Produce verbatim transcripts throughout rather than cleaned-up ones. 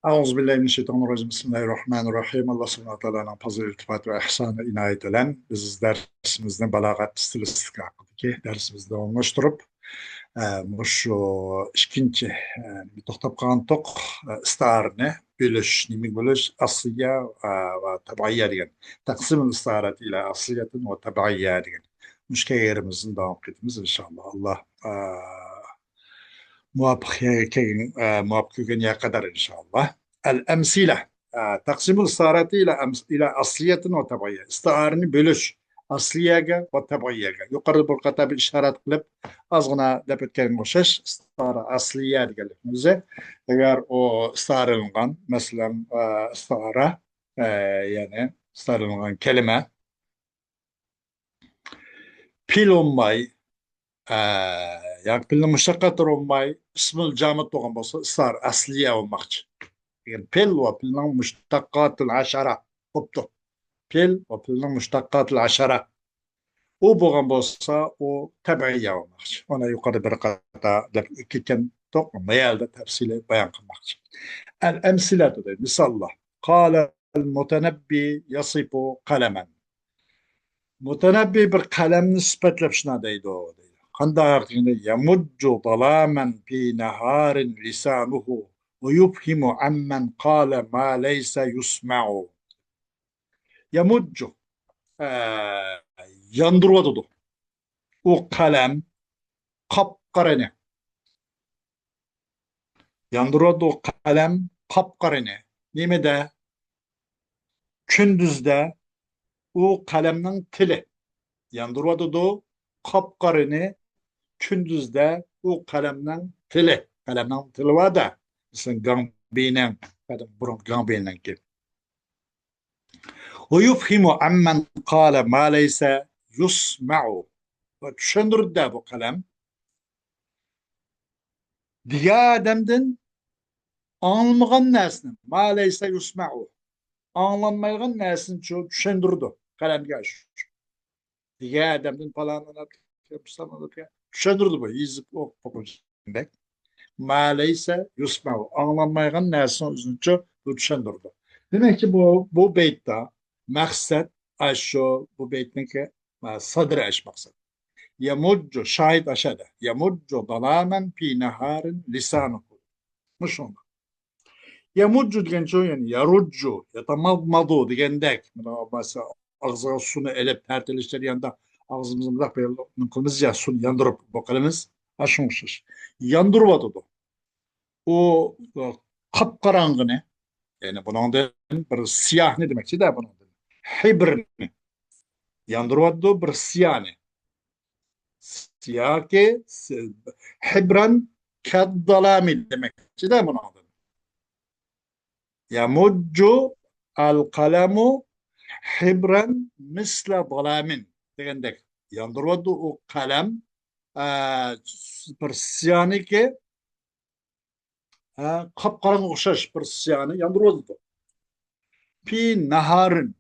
أعوذ بالله من الشيطان الرجيم. بسم الله الرحمن الرحيم. ئاللا سۇبھانەھۇ ۋە تائالانىڭ پەزىلى، ئىلتىپاتى ۋە ئىھسانى، ئىنايىتى بىلەن بىز دەرسىمىزنى بالاغەت ئىستىلىستىكا ھەققىدىكى دەرسىمىزنى داۋاملاشتۇرۇپ، ئە، مۇشۇ ئىككىنچى، ئە، توختاپ قالغانتۇق، ئە، ئىستىئارىنى بۆلۈش، نېمىگە بۆلۈش؟ ئەسلىيە، ئە، ۋە تەبىئىيە دېگەن. تەقسىم ئىستىئارەت ئىلە ئەسلىيەتىن ۋە تەبىئىيە دېگەن. مۇشۇ كەلگەن يېرىمىزدىن داۋام قىلىمىز، ئىنشائاللا. ئاللا، ئە، مۇۋاپىق يەرگە كەلگەن، ئە، مۇۋاپىق كەلگەن يەرگە قەدەر، ئىنشائاللا. ئەل ئەمسىلە. ئە، تەقسىمۇل ئىستىئارەتى ئىلە ئەمس-، ئىلە ئەسلىيەتىن ۋە تەبىئىيە. ئىستىئارىنى بۆلۈش ئەسلىيەگە ۋە تەبىئىيەگە. يۇقىرىدا بىر قاتار بىر ئىشارەت قىلىپ، ئازغىنا دەپ ئۆتكەنگە ئوخشاش، ئىستىئارە ئەسلىيە دېگەنلىكنىڭ ئۆزى. ئەگەر ئۇ ئىستىئارىلانغان، مەسىلەن، ئە، ئىستىئارە، ئە، يەنى ئىستىئارىلانغان كەلىمە، پېئىل بولماي، ئە، ياكى پېئىلنىڭ مۇشتەققاتلىرى بولماي، ئىسمۇل جامىد بولغان بولسا، ئىستىئارە ئەسلىيە بولماقچى. دېگەن پېئىل ۋە پېئىلنىڭ مۇشتەققاتىل ئەشەرە بوپتۇ. پېئىل ۋە پېئىلنىڭ مۇشتەققاتىل ئەشەرە. ئۇ بولغان بولسا، ئۇ تەبىئىيە بولماقچى. ئۇنى يۇقىرىدا بىر قاتار دەپ ئۆتكەنتۇق، مۇ يەردە تەپسىلىي بايان قىلماقچى. ئەل ئەمسىلەتۇ دەيدۇ، مىساللار. قالەل مۇتەنەببى يەسىپۇ قەلەمەن. مۇتەنەببى بىر قەلەمنى سۈپەتلەپ شۇنداق دەيدۇ. قانداق دېگەندە، يەمۇججۇ زالامەن پى نەھارىن لىسانۇھۇ ۋە يۇفھىمۇ ئەممەن قالە ما لەيسە يۇسمەئۇ. يەمۇججۇ، ئە، ياندۇرۇۋاتىدۇ. ئۇ قەلەم قاپقارىنى. ياندۇرۇۋاتىدۇ قەلەم قاپقارىنى. نېمىدە؟ كۈندۈزدە ئۇ قەلەمنىڭ تىلى. ياندۇرۇۋاتىدۇ قاپقارىنى كۈندۈزدە ئۇ قەلەمنىڭ تىلى. قەلەمنىڭ تىلى بار-دە. مەسىلەن، گاڭبىنىڭ، بۇرۇن گاڭبىنىڭكى. ۋە يۇفھىمۇ ئەممەن قالە ما لەيسە يۇسمەئۇ. ۋە چۈشەندۈردى بۇ قەلەم. دېگەن ئادەمدىن ئاڭلىمىغان نەرسىنى، ما لەيسە يۇسمەئۇ، ئاڭلانمايدىغان نەرسىنى چۈ-، چۈشەندۈرىدۇ قەلەمگە. دېگەن ئادەمدىن پالان ئانا چۈشەندۈرىدۇ بۇ، يېزىپ ئوقۇپ بەك. ما لەيسە يۇسمەئۇ، ئاڭلانمايدىغان نەرسىنى ئۆزىنىڭچە بۇ چۈشەندۈرىدۇ. دېمەكچى، بۇ، بۇ بەيتتە مەقسەت ئاشۇ، بۇ بەيتنىڭكى، ئە، سەدرى ئاش مەقسەت. يەمۇججۇ، شاھىت ئاشەدە. يەمۇججۇ زالامەن پى نەھارىن لىسانۇھۇ. مۇشۇنداق. يەمۇججۇ دېگەنچۇ، يەنى يەرۇججۇ، يەتەمەزمەزۇ دېگەندەك. مانا، مەسىلەن، ئاغزىغا سۇنى ئېلىپ تەرتىلىش جەريانىدا ئاغزىمىزنى مۇنداق بىر نېمە قىلىمىز يا، سۇنى ياندۇرۇپ بۇ قىلىمىز. ئاشۇنىڭغا ئوخشاش. ياندۇرۇۋاتىدۇ. ئۇ، ئۇ قاپقاراڭغىنى، يەنى بۇنىڭدىن بىر سىياھنى دېمەكچىدە بۇنىڭدىن. ھىبرنى. ياندۇرۇۋاتىدۇ بىر سىياھنى. سىياكى، س-، ھىبرەن كەززالامى دېمەكچىدە بۇنىڭدىن. يەمۇججۇ ئەل قەلەمۇ ھىبرەن مىسلە زالامىن دېگەندەك ياندۇرۇۋاتىدۇ ئۇ قەلەم، ئە، بىر سىياھنىكى، ئە، قاپقاراڭغا ئوخشاش بىر سىياھنى ياندۇرۇۋاتىدۇ. پى نەھارىن.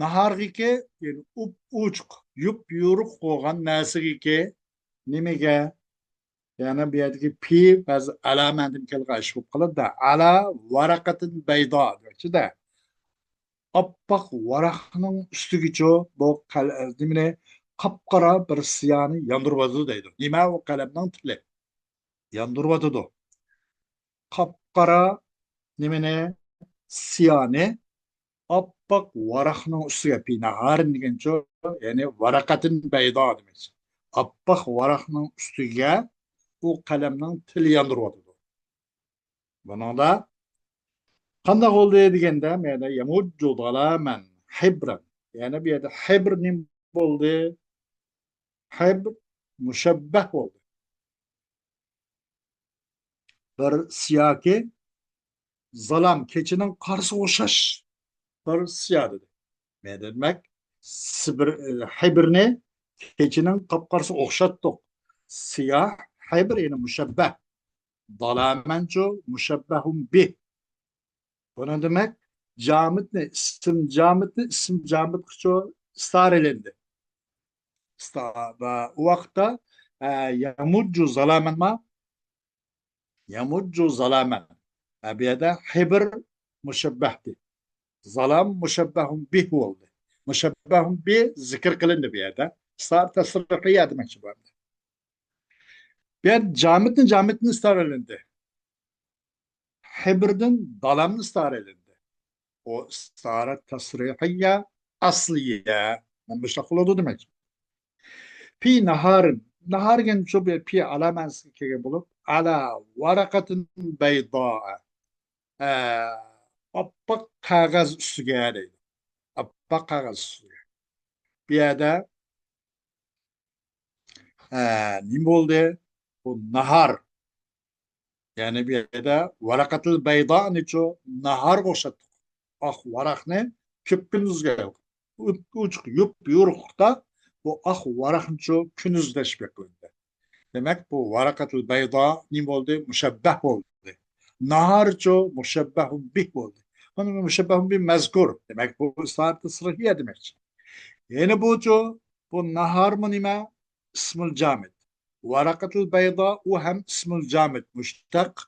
ناھارغىكى، يەنى ئۇپ-ئوچۇق، يۇپ-يورۇق بولغان نەرسىگىكى، نېمىگە؟ يەنى بۇ يەردىكى پى بەزى ئەلامەندىن كەلگەن ئىش بولۇپ قالىدۇ-دە. ئەلا ۋەرەقەتىن بەيدا دېمەكچىدە. ئاپئاق ۋاراقنىڭ ئۈستىگىچۇ بۇ قەل-، نېمىنى، قاپقارا بىر سىياھنى ياندۇرۇۋاتىدۇ دەيدۇ. نېمە ئۇ؟ قەلەمنىڭ تىلى. ياندۇرۇۋاتىدۇ. قاپقارا نېمىنى؟ سىياھنى ئاپئاق ۋاراقنىڭ ئۈستىگە، پى نەھارىن دېگەنچۇ، يەنى ۋەرەقەتىن بەيدا دېمەكچى. ئاپئاق ۋاراقنىڭ ئۈستىگە ئۇ قەلەمنىڭ تىلى ياندۇرۇۋاتىدۇ. بۇنىڭدا قانداق بولدى دېگەندە، مەيدە يەمۇججۇ زالامەن ھىبرەن. يەنى بۇ يەردە ھىبر نېمە بولدى؟ ھىبر مۇشەببەھ بولدى. بىر سىياكى زالام، كېچىنىڭ قارىسىغا ئوخشاش بىر سىيا دېدى. مەن دېمەك، سىبىر-، ھىبرنى كېچىنىڭ قاپقارىسىغا ئوخشاتتۇق. سىياھ، ھىبر، يەنى مۇشەببەھ. زالامەنچۇ، مۇشەببەھۇن بىھ. بۇنى دېمەك، جامىدنى، ئىسىم جامىدنى ئىسىم جامىدقىچۇ ئىستارىلەندى. ئىستا-، ۋە ئۇ ۋاقىتتا، ئە، يەمۇججۇ زالامەن ما؟ يەمۇججۇ زالامەن. ھە، بۇ يەردە ھىبر مۇشەببەھتى. زالام مۇشەببەھۇن بىھ بولدى. مۇشەببەھۇن بىھ زىكىر قىلىندى بۇ يەردە. ئىستىئارە تەسرىھىيە دېمەكچى بۇ يەردە. بۇ يەردە جامىدنى، جامىدنى ئىستىئارە قىلىندى. ھىبردىن دالامنى ئىستىئارە قىلىندى. ئۇ ئىستىئارە تەسرىھىيە ئەسلىيە. مانا مۇشۇنداق بولىدۇ دېمەكچى. پى ناھارىن. ناھار دېگەن شۇ بىر پى ئالا مەنىسىگە كەلگەن بولۇپ، ئالا ۋەرەقەتىن بەيدا. ئە، ئاپئاق قەغەز ئۈستىگە دەيدۇ. ئاپئاق قەغەز ئۈستىگە. بۇ يەردە، ئە، نېمە بولدى؟ بۇ ناھار. يەنى بۇ يەردە ۋەرەقەتىل بەيدانىچۇ ناھارغا ئوخشاتتۇق. ئاق ۋاراقنى كۈپكۈندۈزگە، ئوچۇق يوپيورۇقلۇقتا بۇ ئاق ۋاراقنىچۇ كۈندۈز تەشبىھ قىلىندى. دېمەك، بۇ ۋەرەقەتىل بەيدا نېمە بولدى؟ مۇشەببەھ بولدى. ناھارچۇ مۇشەببەھۇن بىھ بولدى. مانا مۇشەببەھۇن بىھ مەزكۇر. دېمەك، بۇ ئىستىئارە تەسرىھىيە دېمەكچى. يەنە بۇچۇ، بۇ ناھارمۇ نېمە؟ ئىسمۇل جامىد. ۋەرەقەتىل بەيدا، ئۇ ھەم ئىسمۇل جامىد، مۇشتەق،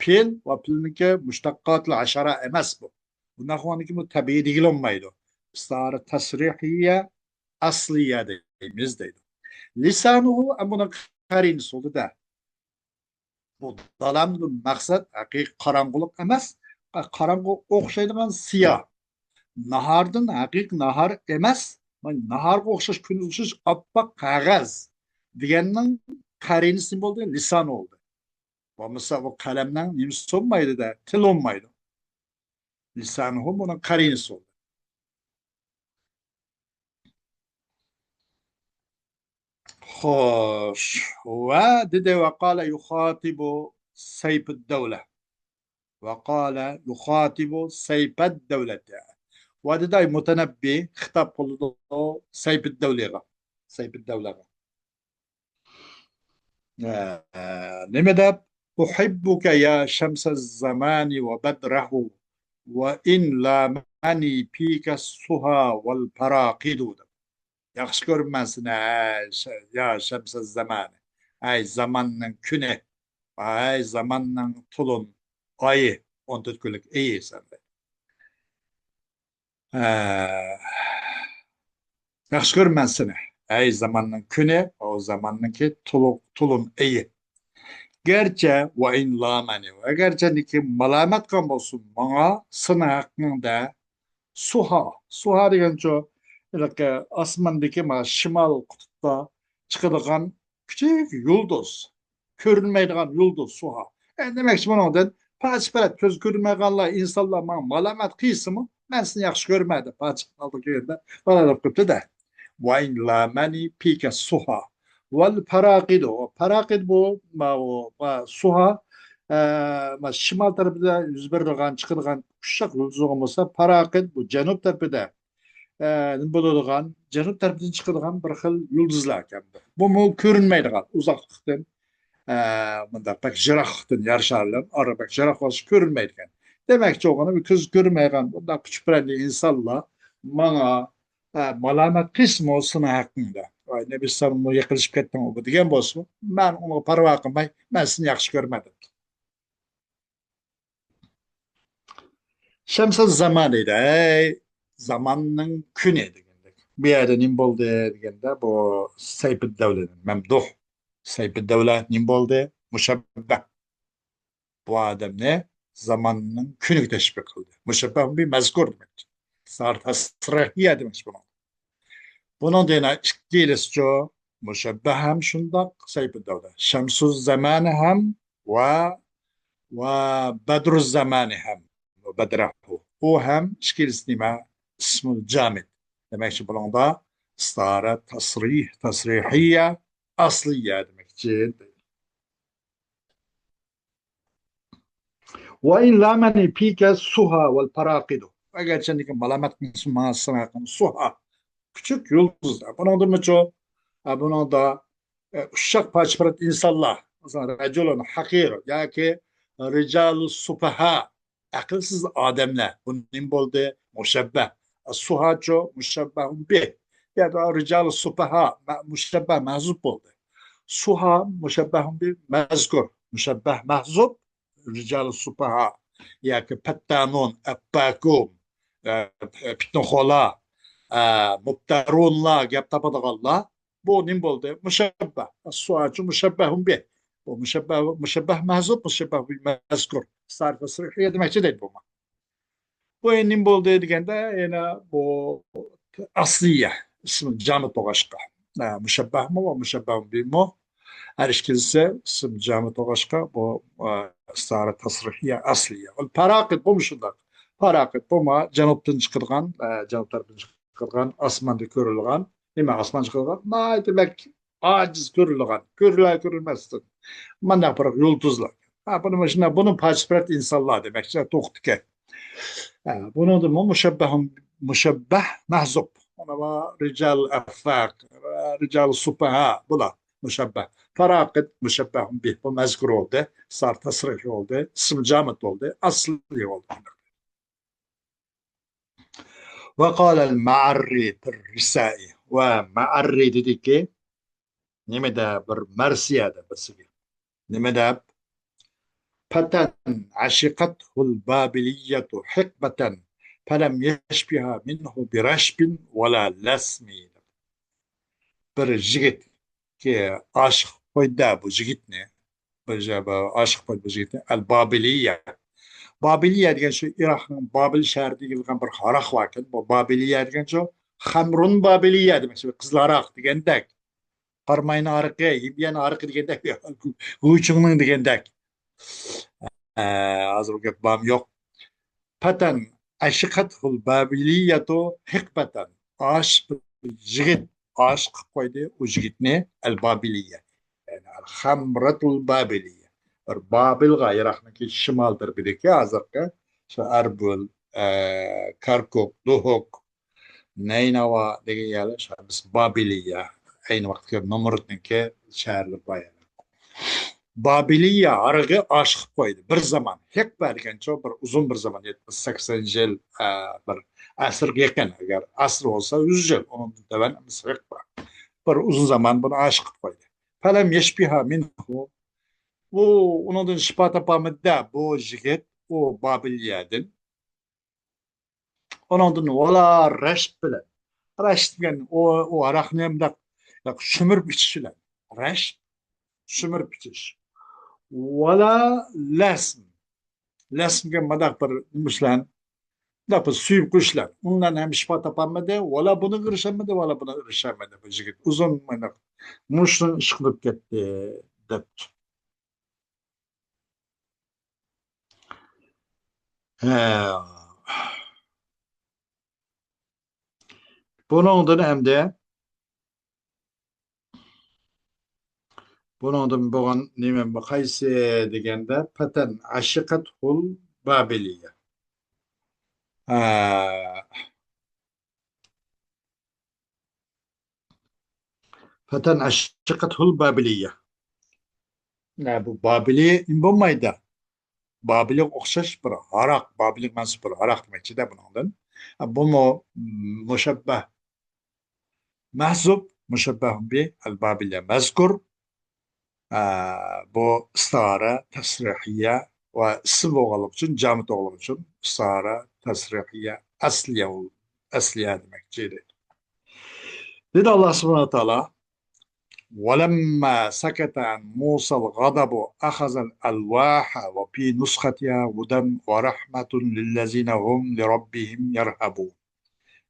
پېئىل ۋە پېئىلنىڭكى مۇشتەققاتىل ھەشەرە ئەمەس بۇ. بۇنداق بولغاندىكىن بۇ تەبىئىي دېگىلى بولمايدۇ. ئىستىئارە تەسرىھىيە ئەسلىيە دەيمىز دەيدۇ. لىسانۇھۇ، ئەمما بۇنىڭ قەرىنىسى بولدى-دە. بۇ دالامدىن مەقسەت ھەقىقىي قاراڭغۇلۇق ئەمەس، قاراڭغۇغا ئوخشايدىغان سىياھ. ناھاردىن ھەقىقىي ناھار ئەمەس، ناھارغا ئوخشاش، كۈندۈزگە ئوخشاش ئاپئاق قەغەز دېگەننىڭ قەرىنىسى بولدى، لىسان بولدى. بولمىسا بۇ قەلەمنىڭ نېمىسى بولمايدۇ-دە، تىل بولمايدۇ. لىسانۇھۇ بۇنىڭ قەرىنىسى بولدى. خوش. ۋە دېدى، ۋە قالە يۇخاتىبۇ سەيپىددەۋلە. ۋە قالە يۇخاتىبۇ سەيپەددەۋلەتە. ۋە دېدى، ئەي مۇتەنەببى خىتاب قىلىدۇ سەيپىددەۋلىغا. سەيپىددەۋلەغە. ئە، نېمە دەپ؟ «ئۇھىببۇكە يا شەمسەز زامانى ۋە بەدرەھۇ، ۋە ئىن لامەنى پىكە سۇھا ۋەل پاراقىدۇ» دەپ. ياخشى كۆرىمەن سېنى، ئەي ش-، يا شەمسەز زامانى. ئەي زاماننىڭ كۈنى. ئەي زاماننىڭ تولۇن ئايى، ئون تۆت كۈنلۈك ئېيى سەن. ئە، ياخشى كۆرىمەن سېنى، ئەي زاماننىڭ كۈنى، ئۇ زاماننىڭكى تولۇن، تولۇن ئېيى. گەرچە ۋە ئىن لامەنى، ئەگەرچەندىكى مالامەت قىلغان بولسۇن ماڭا سېنىڭ ھەققىڭدە. سۇھا، سۇھا دېگەنچۇ، ھېلىقى ئاسماندىكى مانا شىمال قۇتۇپتا چىقىدىغان كىچىك يۇلدۇز، كۆرۈنمەيدىغان يۇلدۇز سۇھا. ئە، دېمەكچى بۇنىڭدىن، پارچە-پارەت كۆز كۆرمەيدىغانلار، ئىنسانلار ماڭا مالامەت قىلسىمۇ، مەن سېنى ياخشى كۆرمەيدۇ، پارچە ئالدىغا كەلگەندە بالا دەپ قويۇپتۇ-دە. ۋايىن لامەنى پىكە سۇھا. ۋەل پاراقىدۇ. پاراقىد بۇ، ما-، ئۇ، ما-، سۇھا، ئە، ما-، شىمال تەرىپىدە يۈز بېرىدىغان، چىقىدىغان ئۇششاق يۇلدۇز بولغان بولسا، پاراقىد بۇ جەنۇب تەرىپىدە. ئە، نېمە بولىدىغان، جەنۇب تەرىپىدىن چىقىدىغان بىر خىل يۇلدۇزلار ئىكەن. بۇمۇ كۆرۈنمەيدىغان، ئۇزاقلىقتىن، ئە، مۇنداق بەك يىراقلىقتىن يارىشار بىلەن ئارا بەك يىراق بولسا كۆرۈنمەيدىكەن. دېمەكچى بولغىنىم، كۆز كۆرمەيدىغان بۇنداق كۈچ-پەرەندە ئىنسانلار ماڭا، ئە، مالامەت قىلسىمۇ سېنىڭ ھەققىڭدە. ۋاي، نەبىسسالاممۇ يېقىنلىشىپ كەتتىڭ بۇ دېگەن بولسىمۇ، مەن ئۇنىڭغا پەرۋا قىلماي، مەن سېنى ياخشى كۆرىمەن دەپتۇ. شەمسە زامان دەيدۇ. ئەي، زاماننىڭ كۈنى دېگەندەك. بۇ يەردە نېمە بولدى دېگەندە، بۇ سەيپىددەۋلە مەمدۇھ. سەيپىددەۋلە نېمە بولدى؟ مۇشەببەھ. بۇ ئادەمنى زاماننىڭ كۈنىگە تەشبىھ قىلدى. مۇشەببەھ بىمەزكۇر دېمەكچى. ئىستىئارە تەسرىھىيە دېمەكچى بۇنىڭ. بۇنىڭدا يەنە ئىككىلىسىچۇ، مۇشەببەھ ھەم شۇنداق سەيپىددەۋلە. شەمسۇز زامانى ھەم ۋە، ۋە بەدرۇز زامانى ھەم، ۋە بەدرەھۇ. ئۇ ھەم ئىككىلىسى نېمە؟ ئىسمۇل جامىد. دېمەكچى بۇنىڭدا ئىستىئارە تەسرىھ، تەسرىھىيە، ئەسلىيە دېمەكچى. ۋە ئىن لامەنى پىكە سۇھا ۋەل پاراقىدۇ. ئەگەرچەندىكى مالامەت قىلسۇن ماڭا سېنىڭ ھەققىڭدە سۇھا، كۈچۈك يۇلدۇزلار. بۇنىڭدىمۇچۇ، ئە، بۇنىڭدا، ئە، ئۇششاق پارچە-پارەت ئىنسانلار، مەسىلەن، رەجۇلۇن ھەقىر ياكى رىجالۇ سۇپەھا، ئەقىلسىز ئادەملەر. بۇ نېمە بولدى؟ مۇشەببەھ. سۇھاچۇ مۇشەببەھۇن بىھ. يا رىجالۇ سۇپەھا، مە-، مۇشەببەھ مەھزۇپ بولدى. سۇھا مۇشەببەھۇن بىھ مەزكۇر. مۇشەببەھ مەھزۇپ، رىجال سۇپەھا ياكى پەتتانۇن، ئەپپاكۇن، ئە، پىتنىخورلار، ئە، مۇپتەرۇنلار، گەپ تاپىدىغانلار. بۇ نېمە بولدى؟ مۇشەببەھ. ئەسسۇئەچۇ مۇشەببەھۇن بىھ. بۇ مۇشەببەھ، مۇشەببەھ مەھزۇپ، مۇشەببەھ بىل مەزكۇر. ئىستىئارە تەسرىھىيە دېمەكچى دەيدۇ بۇ. بۇ ئەمدى نېمە بولدى دېگەندە، يەنە بۇ ئەسلىيە، ئىسمى جامىد بولغاچقا. ئە، مۇشەببەھمۇ ۋە مۇشەببەھۇن بىھمۇ ھەر ئىككىلىسى ئىسمى جامىد بولغاچقا، بۇ، ئە، ئىستىئارە تەسرىھىيە ئەسلىيە. پاراقىت بۇمۇ شۇنداق. پاراقىت بۇمۇ جەنۇبتىن چىقىدىغان، ئە، جەنۇب تەرىپىدىن چىقىدىغان، ئاسماندا كۆرۈلىدىغان، نېمە ئاسمان چىقىدىغان، ناھايىتى بەك ئاجىز كۆرۈلىدىغان، كۆرۈلە كۆرۈلمەستىن مانداق بىر يۇلتۇزلار. ھە، بۇنى مۇشۇنداق، بۇنىڭ پارچىسى بىر ئىنسانلار دېمەكچى، توختىكەن. ھە، بۇنىڭدىمۇ مۇشەببەھ، مۇشەببەھ مەھزۇپ. ئانا رىجال ئەففاق، رىجال سۇپەھا، بۇلار مۇشەببەھ. پاراقىت مۇشەببەھ بىھ، بۇ مەزكۇر بولدى، ئىستىئارە تەسرىھىي بولدى، ئىسمى جامىد بولدى، ئەسلىي بولدى. وقال المعري في الرساء. ۋە مەئەررى دېدىكى، نېمىدە بىر مەرسىيەدە بىرسىگە. نېمە دەپ؟ فتى عشقته البابلية حقبة فلم يشبها منه برشب ولا لسم. بىر يىگىتكە ئاشىق قويدى بۇ يىگىتنى. بىر يە-، بىر ئاشىق قويدى بۇ يىگىتنى. ئەل بابىلىيە. بابىلىيە دېگەن شۇ ئىراقنىڭ بابىل شەھىرىدە يىغىلغان بىر ھاراق باركەن. بۇ بابىلىيە دېگەن شۇ خەمرۇن بابىلىيە دېمەكچى، قىزىل ھاراق دېگەندەك. قاراماينىڭ ھارىقى، ھىمبىيەنىڭ ھارىقى دېگەندەك، گۇيچىڭنىڭ دېگەندەك. ئە، ھازىر ئۇ گەپ بارمۇ يوق. فتى عشقته البابلية حقبة. ئاشىق، يىگىت ئاشىق قىلىپ قويدى ئۇ يىگىتنى، ئەل بابىلىيە. يەنى خەمرەتۇل بابىلىيە. بىر بابىلغا، ئىراقنىڭكى شىمال تەرىپىدىكى ھازىرقى شۇ ئەربىل، ئە، كەركۇك، دۇھۇك، نەينەۋا دېگەن يەرلەر شۇ بابىلىيە، ئەينى ۋاقىتتىكى نومرۇتنىڭكى شەھەرلىرى بار يەرلەر. بابىلىيە ھارىقى ئاشىق قىلىپ قويدى. بىر زامان، ھېقبە دېگەنچۇ بىر ئۇزۇن بىر زامان، يەتمىش سەكسەن يىل، ئە، بىر ئەسىرگە يېقىن، ئەگەر ئەسىر بولسا يۈز يىل، ئۇنىڭدىن تۆۋەن ئەمەس، ھېقبە. بىر ئۇزۇن زامان بۇنى ئاشىق قىلىپ قويدى. فلم يشبها منه. ئۇ ئۇنىڭدىن شىپا تاپالمىدى بۇ يىگىت، ئۇ بابىلىيەدىن. ئۇنىڭدىن ۋالا رەشب بىلەن. رەشب دېگەن ئۇ، ئۇ ھاراقنى مۇنداق شۈمۈرۈپ ئىچىش بىلەن. رەشب، شۈمۈرۈپ ئىچىش. ۋالا لەسم. لەسم دېگەن مۇنداق بىر نېمە بىلەن، مۇنداق بىر سۇيۇق بىلەن. ئۇنىڭدىن ھەم شىپا تاپالمىدى، ۋالا بۇنىڭغا ئېرىشەلمىدى، ۋالا بۇنىڭغا ئېرىشەلمىدى بۇ يىگىت. ئۇزۇن مۇنداق مۇشۇنى ئىش قىلىپ كەتتى، دەپتۇ. ھە. بۇنىڭدىن ئەمدى، بۇنىڭدىن بولغان نېمە، قايسى دېگەندە، فتى عشقته البابلية. ھە. فتى عشقته البابلية. نە، بۇ بابىلىي بولمايدۇ. بابىلىغا ئوخشاش بىر ھاراق، بابىلىغا مەنسۇپ بىر ھاراق دېمەكچىدە بۇنىڭدىن. بۇمۇ مۇشەببەھ مەھزۇپ، مۇشەببەھ بىھ، ئەل بابىلىيە مەزكۇر. ئە، بۇ ئىستىئارە تەسرىھىيە ۋە ئىسىم بولغانلىقى ئۈچۈن، جامىد بولغانلىقى ئۈچۈن ئىستىئارە تەسرىھىيە ئەسلىيە، ئەسلىيە دېمەكچى دەيدۇ. دېدى ئاللا سۇبھانەھۇ ۋە تائالا، ولما سكت عن موسى الغضب أخذ الألواح وفي نسختها هدى ورحمة للذين هم لربهم يرهبون.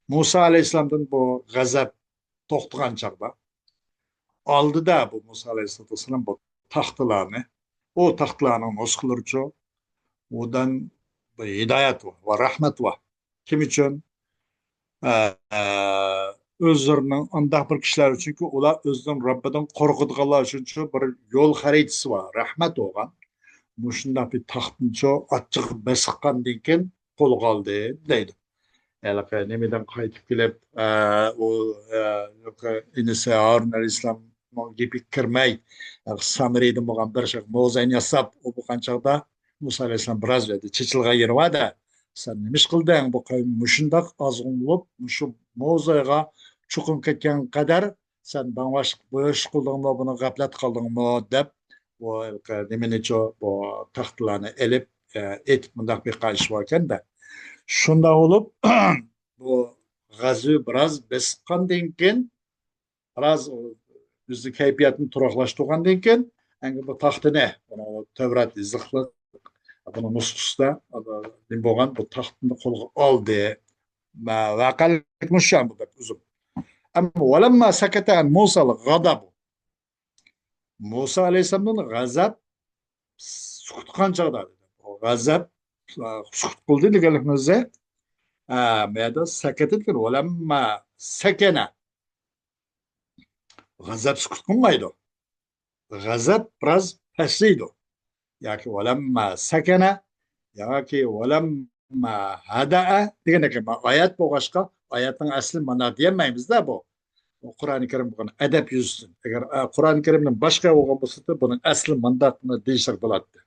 مۇسا ئەلەيھىسسالامدىن بۇ غەزەپ توختىغان چاغدا، ئالدىدا بۇ مۇسا ئەلەيھىسسالام بۇ تاختىلارنى، ئۇ تاختىلارنىڭ نۇسخىلىرىچۇ، ئۇدان بىر ھىدايەت بار ۋە رەھمەت بار. كىم ئۈچۈن؟ ئە، ئە، ئۆزلىرىنىڭ ئانداق بىر كىشىلەر ئۈچۈنكى، ئۇلار ئۆزىنىڭ رەببىدىن قورقىدىغانلار ئۈچۈنچۇ بىر يول خەرىتىسى بار، رەھمەت بولغان. مۇشۇنداق بىر تاختنىچۇ ئاچچىقى بېسىققاندىن كېيىن قولغا ئالدى، دەيدۇ. ھېلىقى نېمىدىن قايتىپ كېلىپ، ئە، ئۇ، ئە، ئىنىسى ھارۇن ئەلەيھىسسالامنىڭ گېپىگە كىرمەي، سامىرىدىن بولغان بىر شەخس موزاينى ياساپ، ئۇ بولغان چاغدا مۇسا ئەلەيھىسسالام بىراز يەردە چېچىلغان يېرى بار-دە، سەن نېمە ئىش قىلدىڭ؟ بۇ قەۋم مۇشۇنداق ئازغۇن بولۇپ، مۇشۇ موزايغا چوقۇم كەتكەن قەدەر سەن باشقا بۇ ئىش قىلدىڭمۇ، بۇنى غەپلەت قىلدىڭمۇ؟ دەپ، بۇ ھېلىقى نېمىنىچۇ، بۇ تاختىلارنى ئېلىپ، ئېتىپ مۇنداق بىر قىلغان ئىش باركەن-دە. شۇنداق بولۇپ، بۇ غەزۋى بىراز بېسىققاندىن كېيىن، بىراز ئۆزى كەيپىياتنى تۇراقلاشتۇرغاندىن كېيىن، ئەنگە بۇ تاختىنى، بۇنى تەۋرات يېزىقلىق، بۇنىڭ نۇسخىسىدا نېمە بولغان، بۇ تاختىنى قولغا ئالدى. ۋەقەلىك مۇشۇ بۇ بەك ئۇزۇن. ئەمما ۋەلەمما سەكەتە ئەن مۇسەل غەدەبۇ. مۇسا ئەلەيھىسسالامدىن غەزەپ سۈكۈت قىلغان چاغدا، غەزەپ سۈكۈت قىلدى دېگەنلىكىمىزدە، ھە، بۇ يەردە سەكەتە دېگەن، ۋەلەمما سەكەنە. غەزەپ سۈكۈت قىلمايدۇ. غەزەپ بىراز پەسىيدۇ. ياكى ۋەلەمما سەكەنە، ياكى ۋەلەمما ھەدەئە دېگەندەك، ئايەت بولغاچقا، ئايەتنىڭ ئەسلى مانا دېيەلمەيمىز-دە بۇ. بۇ قۇرئانى كەرىم بولغان ئەدەپ يۈزىسىدىن. ئەگەر، ئە، قۇرئانى كەرىمدىن باشقا بولغان بولسا، بۇنىڭ ئەسلى مانداق دېيىشلىك بولاتتى.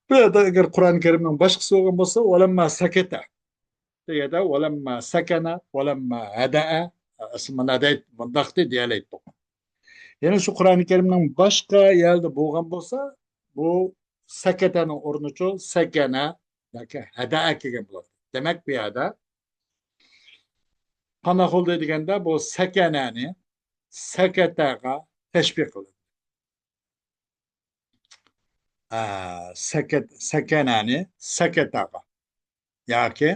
بۇ يەردە ئەگەر قۇرئانى كەرىمنىڭ باشقىسى بولغان بولسا، ۋەلەمما سەكەتە. بۇ يەردە ۋەلەمما سەكەنە، ۋەلەمما ھەدەئە، ئەسلى مانا دەيت-، مۇنداقتى دېيەلەيتتۇق. يەنە شۇ قۇرئانى كەرىمنىڭ باشقا يەردە بولغان بولسا، بۇ سەكەتەنىڭ ئورنىچۇ سەكەنە ياكى ھەدەئە كەلگەن بولاتتى. دېمەك، بۇ يەردە قانداق بولدى دېگەندە، بۇ سەكەنەنى سەكەتەغا تەشبىھ قىلدى. ئە، سەكەت-، سەكەنەنى سەكەتەغا ياكى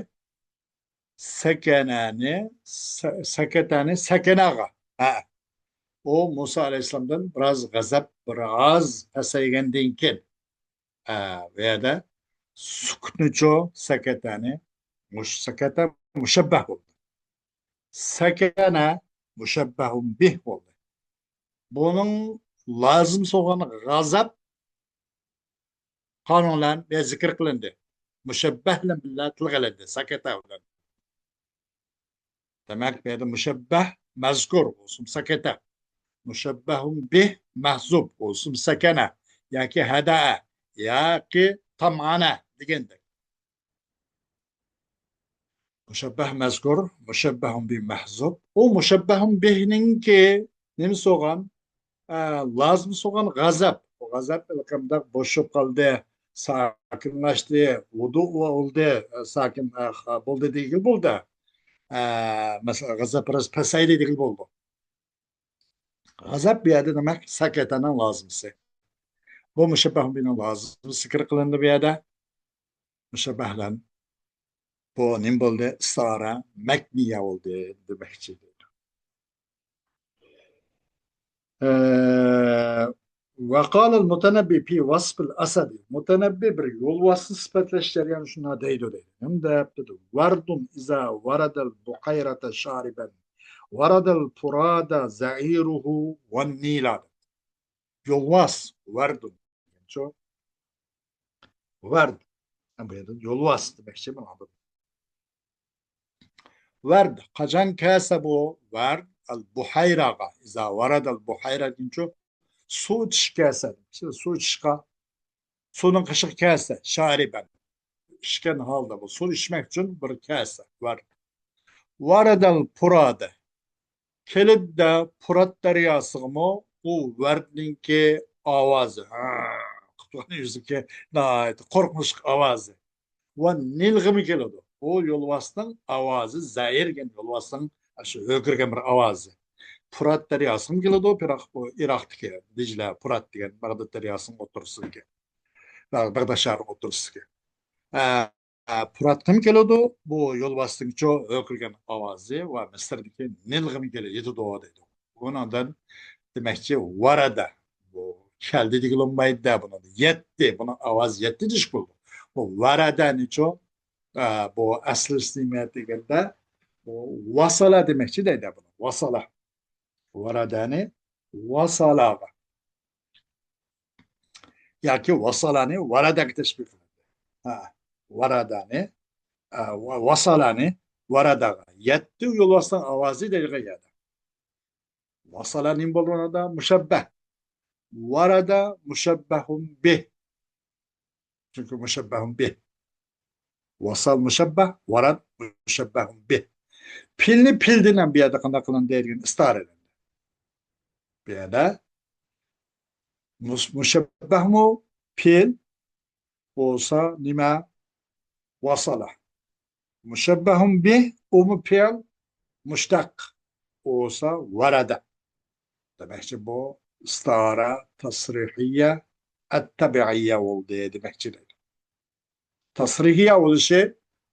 سەكەنەنى سە-، سەكەتەنى سەكەنەغا. ھە. ئۇ مۇسا ئەلەيھىسسالامدىن بىراز غەزەپ، بىراز پەسەيگەندىن كېيىن، ئە، بۇ يەردە سۈكۈتنىچۇ سەكەتەنى، مۇش-، سەكەتە مۇشەببەھ بولدى. سەكەنە مۇشەببەھۇن بىھ بولدى. بۇنىڭ لازىم سولغان غەزەپ قانۇن بىلەن بۇ يەردە زىكىر قىلىندى. مۇشەببەھ بىلەن بىللە تىلغا ئېلىندى، سەكەتە بىلەن. دېمەك، بۇ يەردە مۇشەببەھ مەزكۇر بولسۇن سەكەتە. مۇشەببەھۇن بىھ مەھزۇب بولسۇن سەكەنە. ياكى ھەدەئە. ياكى تامئەنە دېگەندەك. مۇشەببەھ مەزكۇر، مۇشەببەھۇن بىھ مەھزۇب. ئۇ مۇشەببەھۇن بىھنىڭكى نېمىسى بولغان؟ ئە، لازىمى بولغان غەزەپ. ئۇ غەزەپ ھېلىقى مۇنداق بوشىشىپ قالدى، ساكىنلاشتى، ۋۇدۇ بولدى، ئە، ساكىن، ئە، خا-، بولدى دېگىلى بولدى. ئە، مەسىلەن، غەزەپ بىراز پەسەيدى دېگىلى بولىدۇ. غەزەپ بۇ يەردە دېمەك، سەكەتەنىڭ لازىمىسى. بۇ مۇشەببەھۇن بىھنىڭ لازىمىسى زىكىر قىلىندى بۇ يەردە. مۇشەببەھ بىلەن بۇ نېمە بولدى؟ ئىستىئارە مەكنىيە بولدى دېمەكچى دەيدۇ. ئە، ۋەقالەل مۇتەنەببى فى ۋەسفىل ئەسەدى. مۇتەنەببى بىر يولۋاسنى سۈپەتلەش جەريانىدا شۇنداق دەيدۇ دەيدۇ. نېمە دەپ دەيدۇ؟ ۋەردۇن ئىزا ۋەرەدەل بۇھەيرەتە شارىبەن ۋەرەدەل پۇرادە زەئىرۇھۇ ۋەن نىلا. يولۋاس، ۋەردۇن. شۇ ۋەرد. ھەم بۇ يەردە يولۋاس دېمەكچى مانا بۇ. ۋەرد، قاچان كەلسە بۇ ۋەرد، ئەل بۇھەيراغا، ئىزا ۋەرەدەل بۇھەيرا دېگىنىچۇ، سۇ ئىچىش كەلسە، سۇ ئىچىشقا، سۇنىڭ قېشىغا كەلسە، شارىبەن، ئىچكەن ھالدا بۇ سۇ ئىچمەك ئۈچۈن بىر كەلسە، ۋەرد. ۋەرەدەل پۇرادە، كېلىدىدە پۇرات دەرياسىغىمۇ ئۇ ۋەردنىڭكى ئاۋازى، ھە، قىپتۇغان يۈزىكى ناھايىتى قورقۇنچلۇق ئاۋازى. ۋە نىلغىمۇ كېلىدۇ. ئۇ يولۋاسنىڭ ئاۋازى، زەئىر دېگەن يولۋاسنىڭ شۇ ھۆركىرىگەن بىر ئاۋازى. پۇرات دەرياسىغىمۇ كېلىدۇ، بىراق بۇ ئىراقتىكى دىجلە، پۇرات دېگەن بەغداد دەرياسىنىڭ ئوتتۇرىسىدىكى، بەغ-، بەغداد شەھىرىنىڭ ئوتتۇرىسىدىكى. ئە، ئە، پۇراتقىمۇ كېلىدۇ، بۇ يولۋاستىڭچۇ ھۆركىرىگەن ئاۋازى ۋە مىسىردىكى نىلغىمۇ كېلىدۇ، يېتىدۇ دەيدۇ. بۇنىڭدىن دېمەكچى، ۋەرەدە. بۇ كەلدى دېگىلى بولمايدۇ، بۇنىڭدا يەتتى، بۇنىڭ ئاۋازى يەتتى دېيىش بولىدۇ. بۇ ۋەرەدەنىچۇ، ئە، بۇ ئەسلىسى نېمە دېگەندە، بۇ ۋاسالا دېمەكچى دەيدۇ بۇنى. ۋاسالا. ۋەرەدەنى ۋاسالاغا. ياكى ۋاسالانى ۋەرەدەگە تەشبىھ قىلىندى. ھە، ۋەرەدەنى، ئە، ۋا-، ۋاسالانى ۋەرەدەغا. يەتتە يولۋاسنىڭ ئاۋازى دەيدىغان يەردە. ۋاسالا نېمە بولىدۇ ئۇندا؟ مۇشەببەھ. ۋەرەدە مۇشەببەھۇن بىھ. چۈنكى مۇشەببەھۇن بىھ. ۋاسال مۇشەببەھ، ۋەرەد مۇشەببەھۇن بىھ. پىلنى پىلدىن ھەم بۇ يەردە قانداق قىلىندى دېگەن ئىستارە. بۇ يەردە مۇشەببەھمۇ پېئىل بولسا نېمە؟ ۋاسالا. مۇشەببەھۇن بىھ، ئۇمۇ پېئىل، مۇشتەق بولسا ۋەرەدە. دېمەكچى، بۇ ئىستىئارە تەسرىھىيە ئەتتەبىئىيە بولدى دېمەكچى دەيدۇ. تەسرىھىيە بولۇشى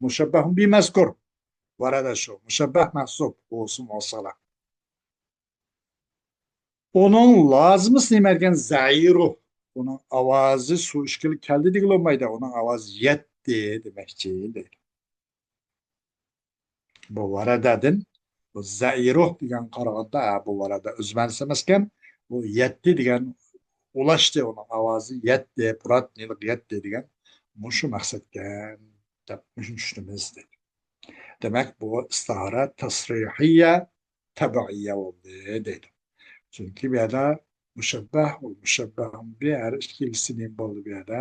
مۇشەببەھۇن بىھ مەزكۇر. ۋەرەدە شۇ. مۇشەببەھ مەھزۇف بولسۇن ۋاسالا. ئۇنىڭ لازىمىسى نېمە دېگەن؟ زەئىرۇھ. ئۇنىڭ ئاۋازى سۇ ئىچكىلى كەلدى دېگىلى بولمايدۇ. ئۇنىڭ ئاۋازى يەتتى دېمەكچى دەيدۇ. بۇ ۋەرەدەدىن بۇ زەئىرۇھ دېگەن قارىغاندا، ھە، بۇ ۋەرەدە ئۆز مەنىسى ئەمەسكەن. بۇ يەتتى دېگەن ئۇلاشتى، ئۇنىڭ ئاۋازى يەتتى، پۇرات نىلغا يەتتى دېگەن مۇشۇ مەقسەتكەن دەپ مۇشۇنى چۈشىنىمىز دەيدۇ. دېمەك، بۇ ئىستىئارە تەسرىھىيە تەبىئىيە بولدى دەيدۇ. چۈنكى بۇ يەردە مۇشەببەھ، مۇشەببەھ بىھ ھەر ئىككىلىسى نېمە بولدى بۇ يەردە؟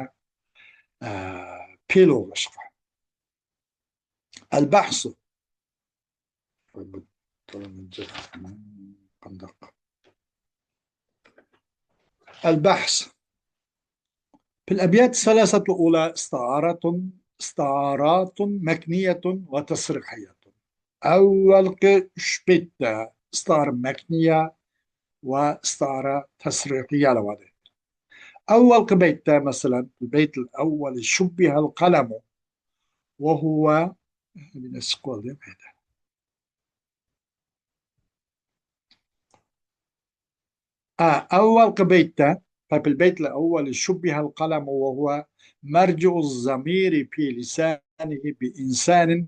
ئە، پېئىل بولغاچقا. ئەلبەھسۇ. قانداق؟ البحث. في الأبيات الثلاثة الأولى استعارة، استعارات مكنية وتصريحية. ئەۋۋەلقى ئۈچ بەيتتە ئىستىئارە مەكنىيە ۋە ئىستىئارە تەسرىھىيەلەر بار. ئەۋۋەلقى بەيتتە، مەسىلەن، البيت الأول شبه القلم وهو، بىر نەرسە چىقىپ قالدى. ئا، ئەۋۋەلقى بەيتتە، ففي البيت الأول شبه القلم وهو مرجع الضمير في لسانه بإنسان،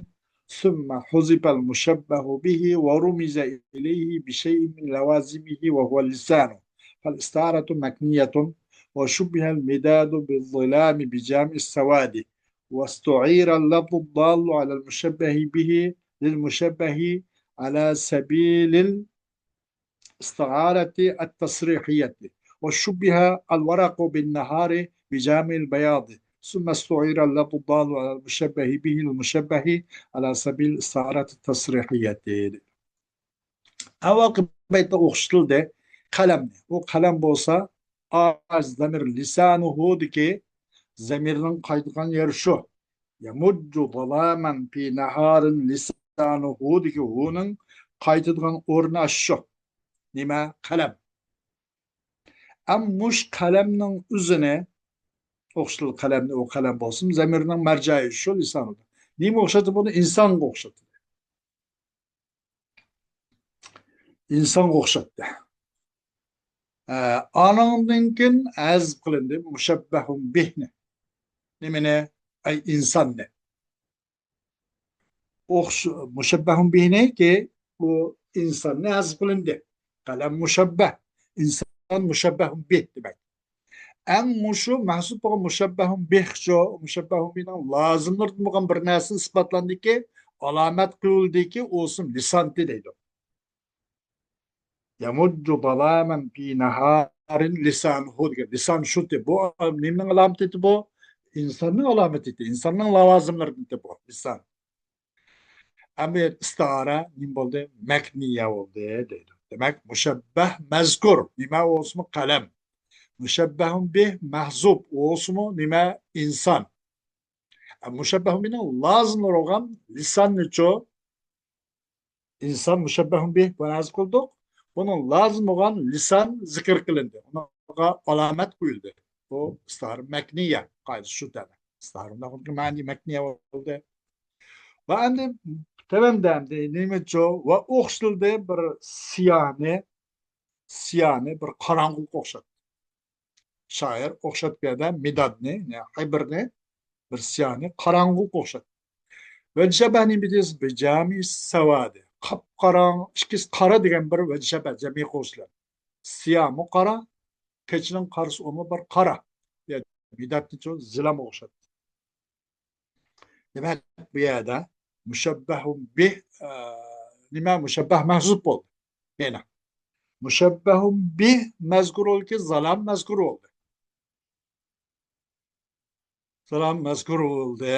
ثم حذف المشبه به ورمز إليه بشيء من لوازمه وهو اللسان، فالاستعارة مكنية، وشبه المداد بالظلام بجامع السواد، واستعير اللفظ الدال على المشبه به للمشبه على سبيل الاستعارة التصريحية، وشبه الورق بالنهار بجامع البياض، ثم استعير اللفظ الدال على المشبه به للمشبه على سبيل الاستعارة التصريحية. ئەۋۋەلقى بەيتتە ئوخشىتىلدى قەلەمنى. ئۇ قەلەم بولسا ئائىد زەمىر لىسانۇھۇدىكى زەمىرنىڭ قايتىدىغان يېرى شۇ. يەمۇججۇ زالامەن فى نەھارىن لىسانۇھۇدىكى ھۇنىڭ قايتىدىغان ئورنى ئاشۇ. نېمە؟ قەلەم. ئەم مۇش قەلەمنىڭ ئۆزىنى ئوخشىتىلدى. قەلەمنى، ئۇ قەلەم بولسۇن، زەمىرنىڭ مەرجەئى شۇ لىسانۇدا. نېمە ئوخشاتتى بۇنى؟ ئىنسانغا ئوخشاتتى. ئىنسانغا ئوخشاتتى. ئە، ئانىڭدىن كېيىن ھەزپ قىلىندى مۇشەببەھۇن بىھنى. نېمىنى؟ ئەي، ئىنساننى. ئوخش-، مۇشەببەھۇن بىھنىكى، بۇ ئىنساننى ھەزپ قىلىندى. قەلەم مۇشەببەھ، ئىنسان مۇشەببەھۇن بىھ دېمەك. ئەڭ مۇشۇ مەھزۇپ بولغان مۇشەببەھۇن بىھ شۇ، مۇشەببەھۇن بىھنىڭ لازىملىرىدىن بولغان بىر نەرسە ئىسپاتلاندىكى، ئالامەت قىلىندىكى، ئۇ ئىسىم لىسانتى دەيدۇ. يمج ظلاما في نهار لسانه دېگەن. لىسان شۇتى. بۇ نېمىنىڭ ئالامىتى بۇ؟ ئىنساننىڭ ئالامىتى، ئىنساننىڭ لاۋازىملىرىدىن بۇ لىسان. ئەمدى ئىستىئارە نېمە بولدى؟ مەكنىيە بولدى دەيدۇ. دېمەك، مۇشەببەھ مەزكۇر. نېمە بولسىمۇ؟ قەلەم. مۇشەببەھۇن بىھ مەھزۇپ. بولسىمۇ نېمە؟ ئىنسان. مۇشەببەھۇن بىھنىڭ لازىم بولغان لىساننىچۇ؟ ئىنسان مۇشەببەھۇن بىھ، بۇنى ھەزىم قىلدۇق. بۇنىڭ لازىم بولغان لىسان زىكىر قىلىندى. ئۇنىڭغا ئالامەت قويۇلدى. بۇ ئىستىئارە مەكنىيە قائىدىسى شۇ تەنە. ئىستىئارە مەكنىيە بولدى. ۋە ئەمدى تۆۋەندە ئەمدى نېمىچۇ؟ ۋە ئوخشىتىلدى بىر سىياھنى، سىياھنى بىر قاراڭغۇلۇققا ئوخشاتتى. شائىر ئوخشاتتى بۇ يەردە مىدادنى، يەنى ھىبرنى، بىر سىياھنى قاراڭغۇلۇققا ئوخشاتتى. ۋەجشەبەھنى بىجامى سەۋادى. قاپقاراڭ، ئىككىسى قارا دېگەن بىر ۋەجشەبەھ، جەمئىي قوشۇلۇپ. سىياھمۇ قارا، قېچىنىڭ قارىسى ئۇمۇ بىر قارا. يەنى مىدادنىچۇ زىلامغا ئوخشاتتى. دېمەك، بۇ يەردە مۇشەببەھۇن بىھ، ئە، نېمە؟ مۇشەببەھ مەھزۇپ بولدى. يەنە مۇشەببەھۇن بىھ مەزكۇر بولدى، زالام مەزكۇر بولدى. زالام مەزكۇر بولدى.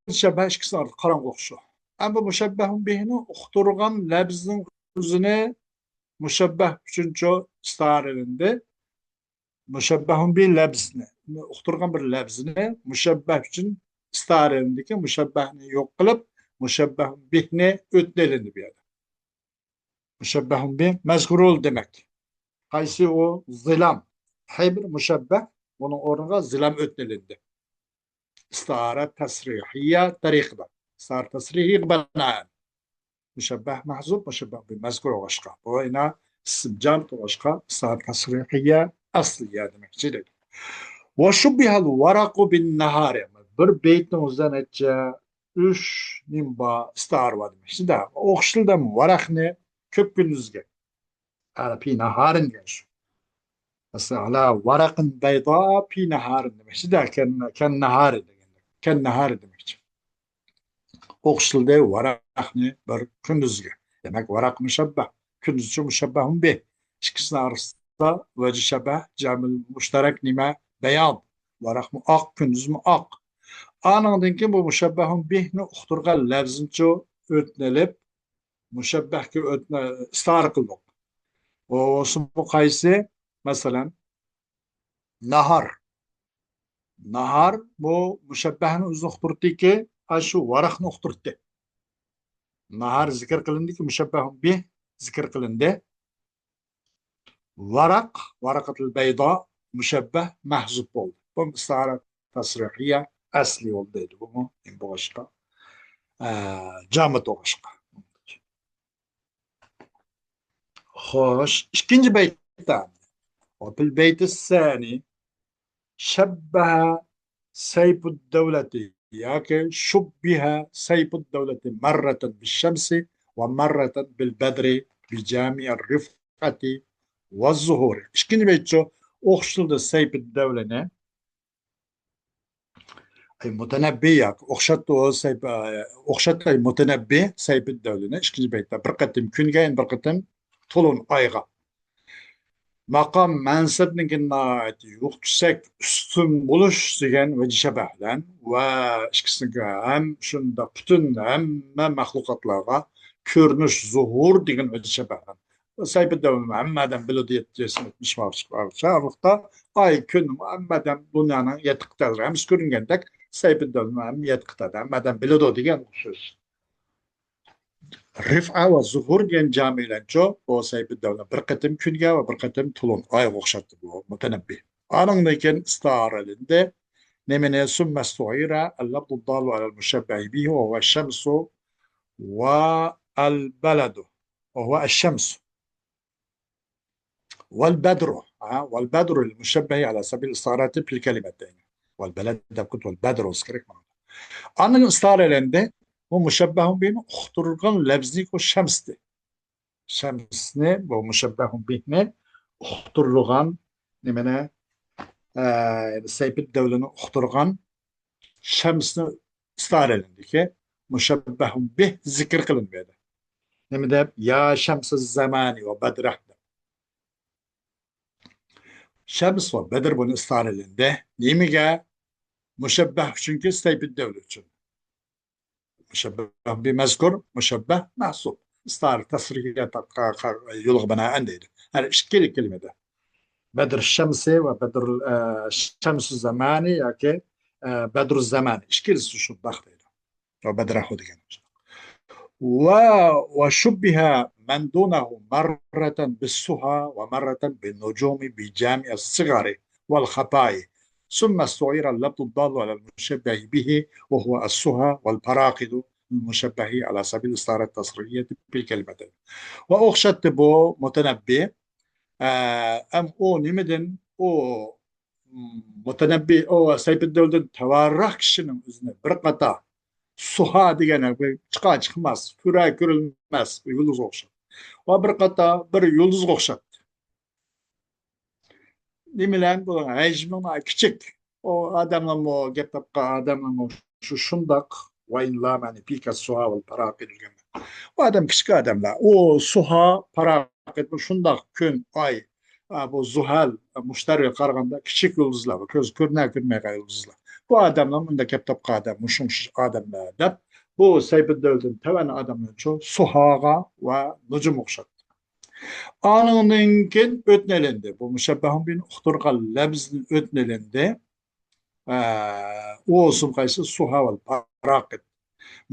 مۇشەببەھ ئىككىسى ئارىدا قاراڭغۇ ئوخشاش. ئەمما مۇشەببەھۇن بىھنى ئۇقتۇرغان لەپزنىڭ ئۆزىنى مۇشەببەھ ئۈچۈنچۇ ئىستىئارىلىندى. مۇشەببەھۇن بى لەپزىنى، ئۇقتۇرغان بىر لەپزىنى مۇشەببەھ ئۈچۈن ئىستارىلىندىكى مۇشەببەھنى يوق قىلىپ، مۇشەببەھۇن بىھنى ئۆتنە ئېلىندى بۇ يەردە. مۇشەببەھۇن بى مەزكۇرۇل دېمەك. قايسى ئۇ؟ زىلام. ھەر بىر مۇشەببەھ، ئۇنىڭ ئورنىغا زىلام ئۆتنە ئېلىندى. ئىستارە تەسرىھىيە تەرىقىدە. ئىستارە تەسرىھىيە بىنائەن. مۇشەببەھ مەھزۇپ، مۇشەببەھ بى مەزكۇر بولغاچقا. بۇ يەنە ئىسىم جامىد بولغاچقا، ئىستارە تەسرىھىيە ئەسلىيە دېمەكچى دەيدۇ. ۋە شۇببىھەل ۋەرەقۇ بىن نەھارى. بىر بەيتنىڭ ئۆزىدە نەچچە، ئۈچ نېمە بار، ئىستارە بار دېمەكچىدە. ئوخشىتىلدى ۋەرەقنى كۆپ كۈندۈزگە. ئەلە پى نەھارىن دېگەن شۇ. مەسىلەن، ئەلە ۋەرەقىن بەيدا پى نەھارىن دېمەكچىدە. كەن، كەن نەھارى دېگەندەك. كەن نەھارى دېمەكچى. ئوخشىتىلدى ۋەرەقنى بىر كۈندۈزگە. دېمەك، ۋەرەق مۇشەببەھ، كۈندۈزچە مۇشەببەھۇن بىھ. ئىككىسىنىڭ ئارىسىدا ۋەجھى شەبەھ، جامىل مۇشتەرەك نېمە؟ بەياض. ۋەرەقمۇ ئاق، كۈندۈزمۇ ئاق. ئانىڭدىن كېيىن بۇ مۇشەببەھۇن بىھنى ئۇقتۇرغان لەپزىنچۇ ئۆتنە ئېلىپ، مۇشەببەھكە ئۆتنە ئىستارە قىلدۇق. ئۇ، ئۇسۇلمۇ قايسى؟ مەسىلەن، ناھار. ناھار بۇ مۇشەببەھنى ئۆزىنى ئۇقتۇرتتىكى، ئاشۇ ۋەرەقنى ئۇقتۇرتتى. ناھار زىكىر قىلىندىكى، مۇشەببەھۇن بىھ زىكىر قىلىندى. ۋەرەق، ۋەرەقەتۇل بەيدا، مۇشەببەھ مەھزۇپ بولدى. بۇ ئىستارە تەسرىھىيە ئەسلى بولدى دەيدۇ. بۇمۇ بولغاچقا، ئە، جامىد بولغاچقا. خوش، ئىككىنچى بەيتتە. وفي البيت الثاني شبه سيف الدولة ياكى شبه سيف الدولة مرة بالشمس ومرة بالبدر بجامع الرفعة والظهور. ئىككىنچى بەيتچۇ، ئوخشىتىلدى سەيپىددەۋلىنى. ئەي مۇتەنەببى ياكى ئوخشاتتى ئۇ سەيپ-، ئوخشاتتى ئەي مۇتەنەببى سەيپىددەۋلىنى. ئىككىنچى بەيتتە بىر قېتىم كۈنگە، يەنە بىر قېتىم تولۇن ئايغا. ماقام مەنسەپنىڭكى ناھايىتى يۇكسەك ئۈستۈن بولۇش دېگەن ۋەجھى شەبەھ بىلەن ۋە ئىككىسىنىڭكى ھەم شۇنداق پۈتۈن ھەممە مەخلۇقاتلارغا كۆرۈنۈش، زۇھۇر دېگەن ۋەجھى شەبەھ بىلەن. سەيپىددەۋلىنى ھەممە ئادەم بىلىدۇ، يەتتە يۈز يەتمىش بار چاغلىقتا ئاي، كۈن، ھەممە ئادەم دۇنيانىڭ يەتتە قىتئەلىرى ھەممىسى كۆرۈنگەندەك، سەيپىددەۋلىنى ھەممە يەتتە قىتئەدە ھەممە ئادەم بىلىدۇ دېگەن سۆز. رىفئە ۋە زۇھۇر دېگەن جامىلەنچۇ، بۇ سەيپىددەۋلىنى بىر قېتىم كۈنگە ۋە بىر قېتىم تولۇن ئايغا ئوخشاتتى بۇ مۇتەنەببى. ئانىڭدىن كېيىن ئىستىئارىلىندى. نېمىنى؟ ثم استعير اللفظ الدال على المشبه به وهو الشمس والبلد، وهو الشمس. والبدر، ھە، والبدر للمشبه على سبيل الاستعارة في الكلمتين. والبلد دەپ كېتىپ، والبدر بولسا كېرەك ماڭا. ئاندىن ئىستارە ئېلىندى. بۇ مۇشەببەھۇن بىھنى ئۇقتۇرغان لەپزى بۇ شەمستى. شەمسنى، بۇ مۇشەببەھۇن بىھنى ئۇقتۇرغان نېمىنى؟ ئە، سەيپىددەۋلىنى ئۇقتۇرغان شەمسنى ئىستارە ئېلىندىكى، مۇشەببەھۇن بىھ زىكىر قىلىنمىدى. نېمە دەپ؟ يا شەمسىز زامانى ۋە بەدرەھ دەپ. شەمس ۋە بەدر بۇنى ئىستارە ئېلىندى. نېمىگە؟ مۇشەببەھ ئۈچۈنكى، سەيپىددەۋلى ئۈچۈن. مۇشەببەھ بى مەزكۇر، مۇشەببەھ مەھسۇب. ئىستارە تەسرىھىيە تاپقا يولغا بىنائەن دەيدۇ. ھەر ئىككىلا كەلىمىدە. بەدر شەمسى ۋە بەدر، ئە، شەمسۇ زامانى ياكى، ئە، بەدرۇ زامانى. ئىككىلىسى شۇنداق دەيدۇ. ۋە بەدرەھۇ دېگەن. ۋە، ۋە شۇببىھە مەن دۇنەھۇ مەررەتەن بىسسۇھا ۋە مەررەتەن بىننۇجۇمى بىجامىئە سىغارى ۋەل خەپايى. ثم استعير اللفظ الدال على المشبه به وهو السها والفراقد المشبه على سبيل الاستعارة التصريحية بالكلمتين. ۋە ئوخشاتتى بۇ مۇتەنەببى. ئە، ئەم ئۇ نېمىدىن؟ ئۇ، م، مۇتەنەببى، ئۇ سەيپىددەۋلىدىن تەۋەررۇق كىشىنىڭ ئۆزىنى بىر قاتا سۇھا دېگەن بىر چىقار چىقماس، كۆرە كۆرۈلمەس بىر يۇلدۇزغا ئوخشاپ. ۋە بىر قاتا بىر يۇلدۇزغا ئوخشاتتى. نېمىلەرنى بۇ ھەجمىڭ كىچىك. ئۇ ئادەملەرمۇ، گەپ تاپقان ئادەملەرمۇ شۇ شۇنداق. ۋاينلا مەنى پىكەس سۇھا ۋەل پاراقى دېگەن. ئۇ ئادەم كىچىك ئادەملەر. ئۇ سۇھا، پاراقىتمۇ شۇنداق كۈن، ئاي، ئا، بۇ زۇھەل، مۇشتەرىگە قارىغاندا كىچىك يۇلدۇزلار، بۇ كۆز كۆرۈنە كۆرمەيدىغان يۇلدۇزلار. بۇ ئادەملەر مۇنداق گەپ تاپقان ئادەم، مۇشۇ ئادەملەر دەپ، بۇ سەيپىددەۋلىدىن تەۋەن ئادەملەرچۇ سۇھاغا ۋە نۇجۇم ئوخشاتتى. ئانىڭدىن كېيىن ئۆتنە ئېلىندى. بۇ مۇشەببەھۇن بىھنى ئۇقتۇرغان لەپزدىن ئۆتنە ئېلىندى. ئە، ئۇ بولسۇن قايسى؟ سۇھا ۋەل پاراقىت.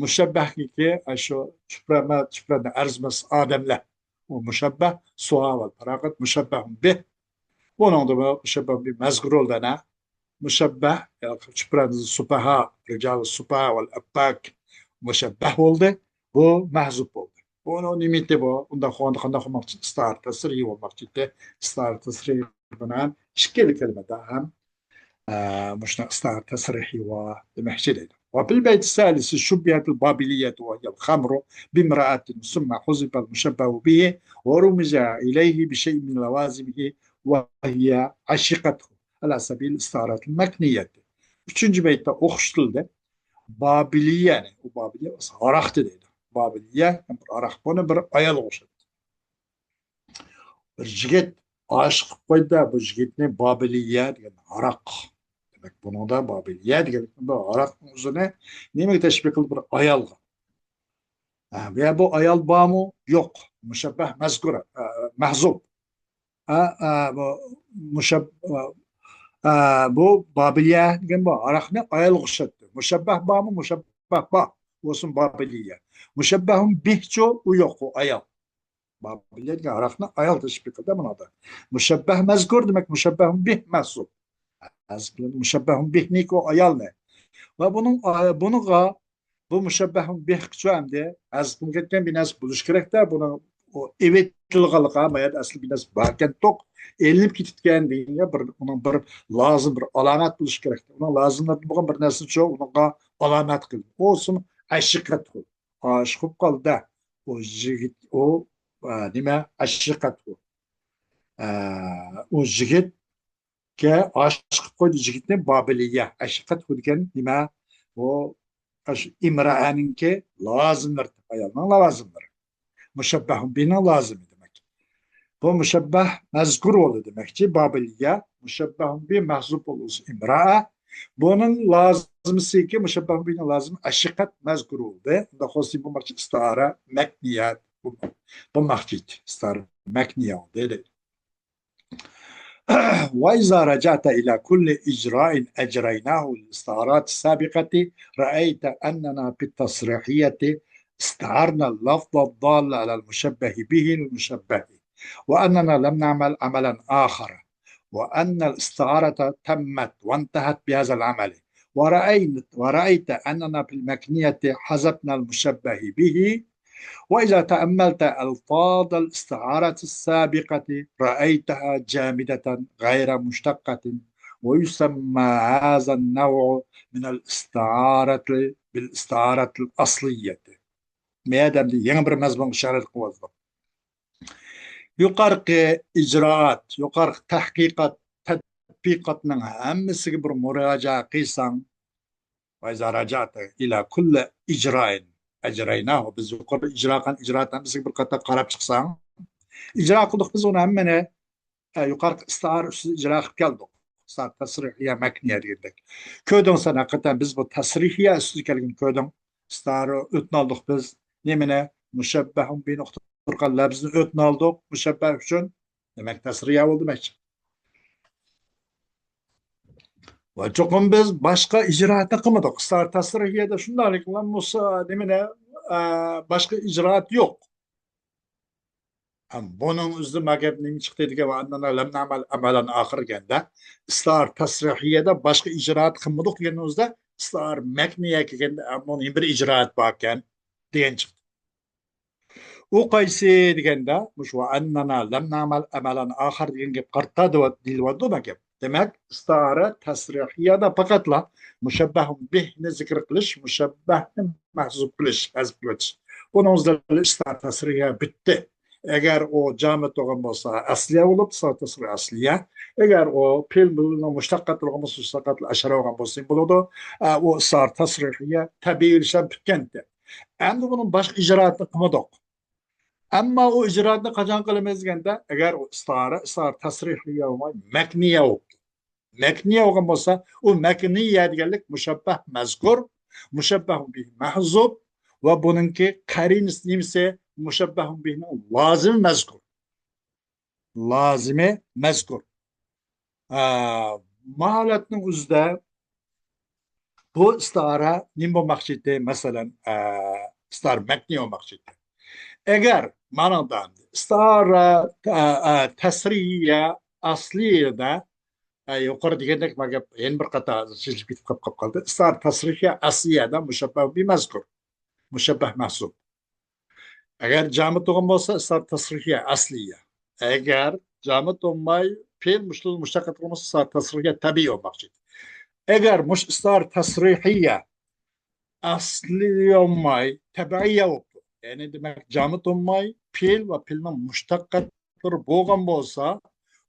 مۇشەببەھنىڭكى، ئە، شۇ چۈپرەمە، چۈپرەمە ئەرزىمەس ئادەملەر. ئۇ مۇشەببەھ، سۇھا ۋەل پاراقىت، مۇشەببەھۇن بىھ. بۇنىڭدا بۇ مۇشەببەھۇن بىھ مەزكۇر بولدى، ئەنە. مۇشەببەھ، يەنى چۈپرەمە سۇپەھا، رىجال سۇپەھا ۋەل ئەپپاك مۇشەببەھ بولدى. بۇ مەھزۇپ بولدى. بۇنى نېمىتى بۇ؟ ئۇنداق قىلغاندا قانداق قىلماقچى؟ ئىستىئارە تەسرىھى بولماقچى. ئىستىئارە تەسرىھى بىلەن ئىككىلا كەلىمىدە ھەم، ئە، مۇشۇنى ئىستىئارە تەسرىھى ۋە دېمەكچى دەيدۇ. وفي البيت الثالث شبهت البابلية وهي الخمر بامرأة ثم حذف المشبه به ورمز إليه بشيء من لوازمه وهي عشيقته على سبيل الاستعارة المكنية. ئۈچىنچى بەيتتە ئوخشىتىلدى. بابىلىيەنى، ئۇ بابىلىيە ھاراقتى دەيدۇ. بابىلىيە بىر ھاراق، بۇنى بىر ئايالغا ئوخشاتتى. بىر يىگىت ئاشىق قىلىپ قويدى، بۇ يىگىتنى بابىلىيە دېگەن ھاراق. دېمەك، بۇنىڭدا بابىلىيە دېگەن بۇ ھاراقنىڭ ئۆزىنى نېمىگە تەشبىھ قىلدى؟ بىر ئايالغا. ھە، ۋە بۇ ئايال بارمۇ؟ يوق. مۇشەببەھ مەزكۇر، ئە، مەھزۇب. ئە، ئە، بۇ مۇشەب-، ئە، ئە، بۇ بابىلىيە دېگەن بۇ ھاراقنى ئايالغا ئوخشاتتى. مۇشەببەھ بارمۇ؟ مۇشەببەھ بار. بولسۇن بابىلىيە. مۇشەببەھۇن بىھچۇ؟ ئۇ يوق، ئۇ ئايال. بابىلىيە دېگەن ھاراقنى ئايال تەشبىھ قىلدى مۇنىڭدا. مۇشەببەھ مەزكۇر، دېمەك، مۇشەببەھۇن بىھ مەھزۇب. مۇشەببەھۇن بىھنىكى ئۇ ئايالنى. ۋە بۇنىڭ، بۇنىڭغا، بۇ مۇشەببەھۇن بىھقىچۇ ئەمدى ھەزىپ قىلىنىپ كەتكەن بىر نەرسە بولۇشى كېرەكتە، بۇنىڭ ئۇ ئېۋېتىلغانلىقى، ما يەردە ئەسلى بىر نەرسە باركەنتۇق، ئېلىنىپ كېتىدىكەن دېگەنگە بىر، ئۇنىڭ بىر لازىم بىر ئالامەت بولۇشى كېرەكتە. ئۇنىڭ لازىملىرىدىن بولغان بىر نەرسىنى شۇ ئۇنىڭغا ئالامەت قىلدى. ئۇ ئىسىم ئەشىقەت قىلدى. ئاشىق بولۇپ قالدى. ئۇ يىگىت، ئۇ، ئە، نېمە؟ ئەشىقەت ئۇ. ئە، ئۇ يىگىتكە ئاشىق قىلىپ قويدى يىگىتنى بابىلىيە. ئەشىقەت ئۇ دېگەن نېمە؟ ئۇ، ئاشۇ ئىمرائەنىڭكى لازىملىرى، ئايالنىڭ لازىملىرى. مۇشەببەھۇن بىھنىڭ لازىمى دېمەك. بۇ مۇشەببەھ مەزكۇر بولدى دېمەكچى، بابىلىيە. مۇشەببەھۇن بىھ مەھزۇب بولسا ئىمرائە. بۇنىڭ لازىمىسىكى، مۇشەببەھۇن بىھنىڭ لازىمى ئەشىقەت مەزكۇر بولدى. ئۇنداق بولسا بولماقچى ئىستىئارە مەكنىيە بولماقچى، ئىستىئارە مەكنىيە بولدى دەيدۇ. وإذا رجعت إلى كل إجراء أجريناه للاستعارات السابقة رأيت أننا في التصريحية استعرنا اللفظ الدال على المشبه به المشبه، وأننا لم نعمل عملا آخر، وأن الاستعارة تمت وانتهت بهذا العمل، ورأيت، ورأيت أننا في المكنية حذفنا المشبه به. وإذا تأملت ألفاظ الاستعارة السابقة رأيتها جامدة غير مشتقة، ويسمى هذا النوع من الاستعارة بالاستعارة الأصلية. مەيەردە يېڭى بىر مەزمۇنغا ئىشارە قىلىۋاتىدۇ. يۇقىرىقى ئىجرائات، يۇقىرىقى تەھقىقات، تەتبىقاتنىڭ ھەممىسىگە بىر مۇراجىئە قىلساڭ، وإذا رجعت إلى كل إجراء أجريناه، بىز يۇقىرىدا ئىجرا قىلغان ئىجرائات ھەممىسىگە بىر قاتار قاراپ چىقساڭ، ئىجرا قىلدۇق بىز ئۇنى ھەممىنى، ئە، يۇقىرىقى ئىستىئارە ئۈستىدە ئىجرا قىلىپ كەلدۇق. ئىستىئارە تەسرىھىيە، مەكنىيە دېگەندەك. كۆردۈڭ سەن ھەقىقەتەن بىز بۇ تەسرىھىيە ئۈستىدە كەلگەن كۆردۈڭ. ئىستىئارە ئۆتۈن ئالدۇق بىز. نېمىنى؟ مۇشەببەھۇن بىھنى ئۇقتۇرغان لەپزنى ئۆتۈن ئالدۇق مۇشەببەھ ئۈچۈن. دېمەك، تەسرىھىيە بولدى دېمەكچى. ۋە چوقۇم بىز باشقا ئىجرائاتنى قىلمىدۇق. ئىستىئارە تەسرىھىيەدە شۇنداقلىكلا مۇسا-، نېمىنى، ئە، باشقا ئىجرائات يوق. ھەم بۇنىڭ ئۆزىدە ما گەپ نېمە چىقتى دېگەن، ۋە ئەننەنا لەم نەئمەل ئەمەلەن ئاخىر دېگەندە، ئىستىئارە تەسرىھىيەدە باشقا ئىجرائات قىلمىدۇق دېگەننىڭ ئۆزىدە، ئىستىئارە مەكنىيە كەلگەندە، ئە، بۇنىڭ بىر ئىجرائات باركەن دېگەن چىقتى. ئۇ قايسى دېگەندە، مۇشۇ ۋە ئەننەنا لەم نەئمەل ئەمەلەن ئاخىر دېگەن گەپ قارىتا دېيىلىۋاتىدۇ ما گەپ. دېمەك، ئىستىئارە تەسرىھىيەدە پەقەتلا مۇشەببەھۇن بىھنى زىكىر قىلىش، مۇشەببەھنى مەھزۇپ قىلىش، ھەزىپ قىلىۋېتىش. ئۇنىڭ ئۆزىدە ئىستىئارە تەسرىھىيە پۈتتى. ئەگەر ئۇ جامىد بولغان بولسا، ئەسلىيە بولۇپ، ئىستىئارە تەسرىھىيە ئەسلىيە. ئەگەر ئۇ پېئىل بىلەن مۇشتەققات بولغان بولسا، مۇشتەققاتلار ئەشەرە بولغان بولسا، بولىدۇ. ئە، ئۇ ئىستىئارە تەسرىھىيە تەبىئىيلىشىپ پۈتكەنتى. ئەمدى بۇنىڭ باشقا ئىجرائاتىنى قىلمىدۇق. ئەمما ئۇ ئىجرائاتنى قاچان قىلىمىز دېگەندە، ئەگەر ئۇ ئىستىئارە، ئىستىئارە تەسرىھىيە بولماي، مەكنىيە بولۇپتۇ. مەكنىيە بولغان بولسا، ئۇ مەكنىيە دېگەنلىك مۇشەببەھ مەزكۇر، مۇشەببەھ بىھ مەھزۇپ ۋە بۇنىڭكى قەرىنىسى نېمىسى؟ مۇشەببەھ بىھنىڭ لازىمى مەزكۇر. لازىمى مەزكۇر. ئە، ما ھالەتنىڭ ئۆزىدە بۇ ئىستىئارە نېمە بولماقچى ئىدى؟ مەسىلەن، ئە، ئىستىئارە مەكنىي بولماقچى ئىدى. ئەگەر مانىڭدا ئىستىئارە، ئە، ئە، تەسرىھىيە ئەسلىيەدە، ئە، يۇقىرى دېگەندەك، ما گەپ يەنە بىر قاتار شىشىپ كېتىپ قاپ، قاپ قالدى. ئىستىئارە تەسرىھىيە ئەسلىيەدە مۇشەببەھ بىمەزكۇر، مۇشەببەھ مەھزۇپ. ئەگەر جامىد بولغان بولسا، ئىستىئارە تەسرىھىيە ئەسلىيە. ئەگەر جامىد بولماي، پېئىل مۇشتەققە قالغان بولسا، ئىستىئارە تەسرىھىيە تەبىئىي بولماقچى. ئەگەر مۇش ئىستىئارە تەسرىھىيە ئەسلىي بولماي، تەبىئىيە بوپتۇ. يەنى دېمەك، جامىد بولماي، پېئىل ۋە پېئىلنىڭ مۇشتەققاتلىرى بولغان بولسا،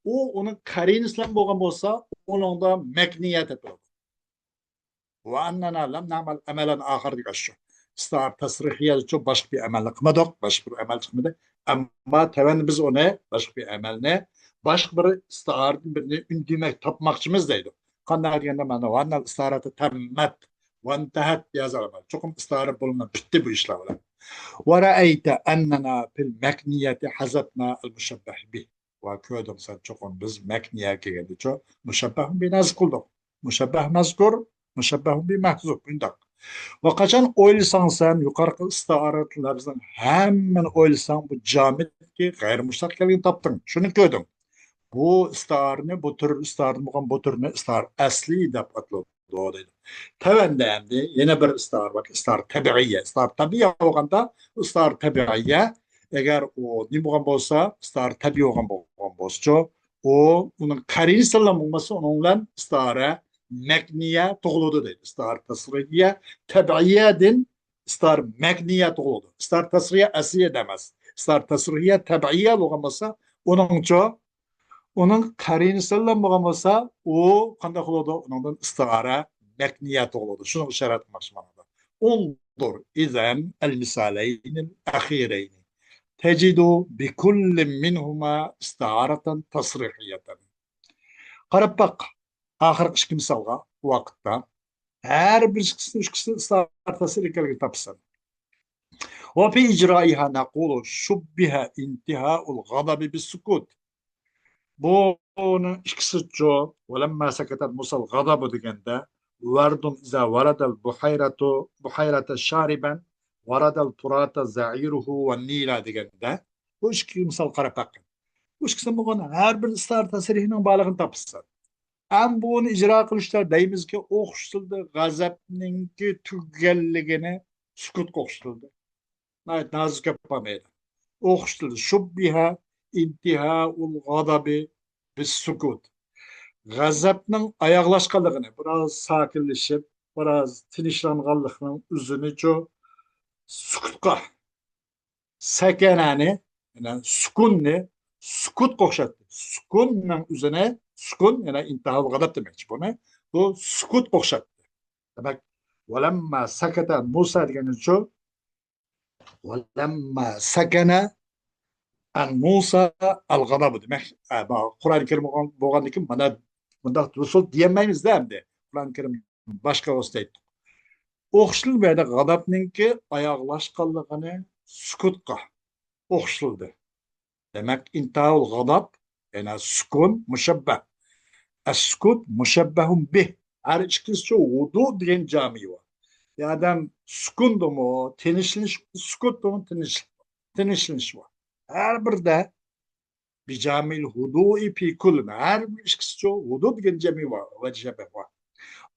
ئۇ ئۇنىڭ قەرىنىسى بىلەن بولغان بولسا، ئۇنىڭدا مەكنىيە تېپىلىدۇ. ۋە ئەننەنا لەم نەئمەل ئەمەلەن ئاخىر دېگەن شۇ. ئىستىئارە تەسرىھىيەدىچۇ باشقا بىر ئەمەلنى قىلمىدۇق، باشقا بىر ئەمەل چىقمىدى. ئەمما تەۋەندە بىز ئۇنى، باشقا بىر ئەمەلنى، باشقا بىر ئىستىئارىدىن بىرنى ئۈندىمەك، تاپماقچىمىز دەيدۇ. قانداق دېگەندە، مانا، ۋە ئەننەل ئىستىئارەتە تەممەت، ۋەنتەھەت دېيەلمەيدۇ. چوقۇم ئىستىئارە بولۇنۇپ پۈتتى بۇ ئىشلار بىلەن. ۋە رەئەيتە ئەننەنا فىل مەكنىيەتى ھەزەپنە ئەل مۇشەببەھ بىھ. ۋە كۆردۈڭ سەن چوقۇم بىز مەكنىيە كەلگەندىچۇ مۇشەببەھ بىنەزىر قىلدۇق. مۇشەببەھ مەزكۇر، مۇشەببەھ بىمەھزۇف، مۇنداق. ۋە قاچان ئويلىساڭ سەن يۇقىرىقى ئىستىئارە لەپزىنىڭ ھەممىنى ئويلىساڭ، بۇ جامىدكى غەيرىي مۇشتەق كەلگىنى تاپتىڭ. شۇنى كۆردۈڭ. بۇ ئىستىئارىنى، بۇ تۈر ئىستىئارىدىن بولغان بۇ تۈرنى ئىستىئارە ئەسلىي دەپ ئاتىلىدۇ دەيدۇ. تەۋەندە ئەمدى يەنە بىر ئىستىئارە بار، ئىستىئارە تەبىئىيە. ئىستىئارە تەبىئىي بولغاندا، ئىستىئارە تەبىئىيە، ئەگەر ئۇ نېمە بولغان بولسا، ئىستىئارە تەبىئىي بولغان، بولغان بولسىچۇ، ئۇ، ئۇنىڭ قەرىنىسى بىلەن بولمىسا، ئۇنىڭ بىلەن ئىستىئارە مەكنىيە تۇغۇلىدۇ دەيدۇ. ئىستىئارە تەسرىھىيە تەبىئىيەدىن ئىستىئارە مەكنىيە تۇغۇلىدۇ. ئىستىئارە تەسرىھىيە ئەسلىيەدە ئەمەس. ئىستىئارە تەسرىھىيە تەبىئىيە بولغان بولسا، ئۇنىڭچۇ، ئۇنىڭ قەرىنىسى بىلەن بولغان بولسا، ئۇ قانداق بولىدۇ؟ ئۇنىڭدىن ئىستىئارە مەكنىيە تۇغۇلىدۇ. شۇنىڭغا ئىشارە قىلماقچىمەن. انظر إذن المثالين الأخيرين تجد بكل منهما استعارة تصريحية. قاراپ باق، ئاخىرقى ئىككى مىسالغا، بۇ ۋاقىتتا ھەر بىر ئىككىسىنى، ئۈچ ئىككىسىنى ئىستىئارە تەسىرى كەلگەن تاپىسەن. وفي إجرائها نقول شبه انتهاء الغضب بالسكوت. بۇنىڭ ئىككىسىچۇ، ولما سكتت موسى الغضب دېگەندە، ورد إذا ورد البحيرة، بحيرة شاربا، ورد الفرات زعيره والنيل دېگەندە، بۇ ئىككى مىسال قاراپ باققىن. بۇ ئىككىسىدىن بولغان ھەر بىر ئىستىئارە تەسرىھىنىڭ بارلىقىنى تاپىسەن. ئەمما بۇنى ئىجرا قىلىشتا دەيمىزكى، ئوخشىتىلدى غەزەپنىڭكى تۈگىگەنلىكىنى سۈكۈتكە ئوخشىتىلدى. ناھايىتى نازۇك گەپ بارمايدۇ. ئوخشىتىلدى. شۇببىھە ئىنتىھائۇل غەزەبى بىسسۇكۇت. غەزەپنىڭ ئاياغلاشقانلىقىنى، بىراز ساكىنلىشىپ، بىراز تىنچلانغانلىقنىڭ ئۆزىنىچۇ سۈكۈتقا، سەكەنەنى، يەنى سۈكۈننى سۈكۈتقا ئوخشاتتى. سۈكۈننىڭ ئۆزىنى، سۈكۈن، يەنى ئىنتىھائۇل غەزەب دېمەكچى بۇنى. بۇ سۈكۈتقا ئوخشاتتى. دېمەك، ۋەلەمما سەكەتە مۇسا دېگەننىچۇ، ۋەلەمما سەكەنە ئەن مۇسا ئەل غەزەب دېمەك. ئە، بۇ قۇرئان كەرىم بولغان، بولغاندىن كېيىن مانا مۇنداق رۇسۇل دېيەلمەيمىز-دە ئەمدى. قۇرئان كەرىم باشقا بولسا دەيتتۇق. ئوخشىتىلدى بۇ يەردە غەزەپنىڭكى ئاياغلاشقانلىقىنى سۈكۈتقا ئوخشىتىلدى. دېمەك، ئىنتىھائۇل غەزەب، يەنى سۈكۈن مۇشەببەھ. ئەسسۇكۇت مۇشەببەھۇن بىھ. ھەر ئىككىسىچۇ ھۇدۇ دېگەن جامى بار. بۇ ئادەم سۈكۈندىمۇ، تىنچلىنىش، سۈكۈتتىمۇ، تىنچ-، تىنچلىنىش بار. ھەر بىرىدە بىجامىل ھۇدۇئى پى كۇل. ھەر بىر ئىككىسىچۇ ھۇدۇ دېگەن جامى بار، ۋە مۇشەببەھ بار.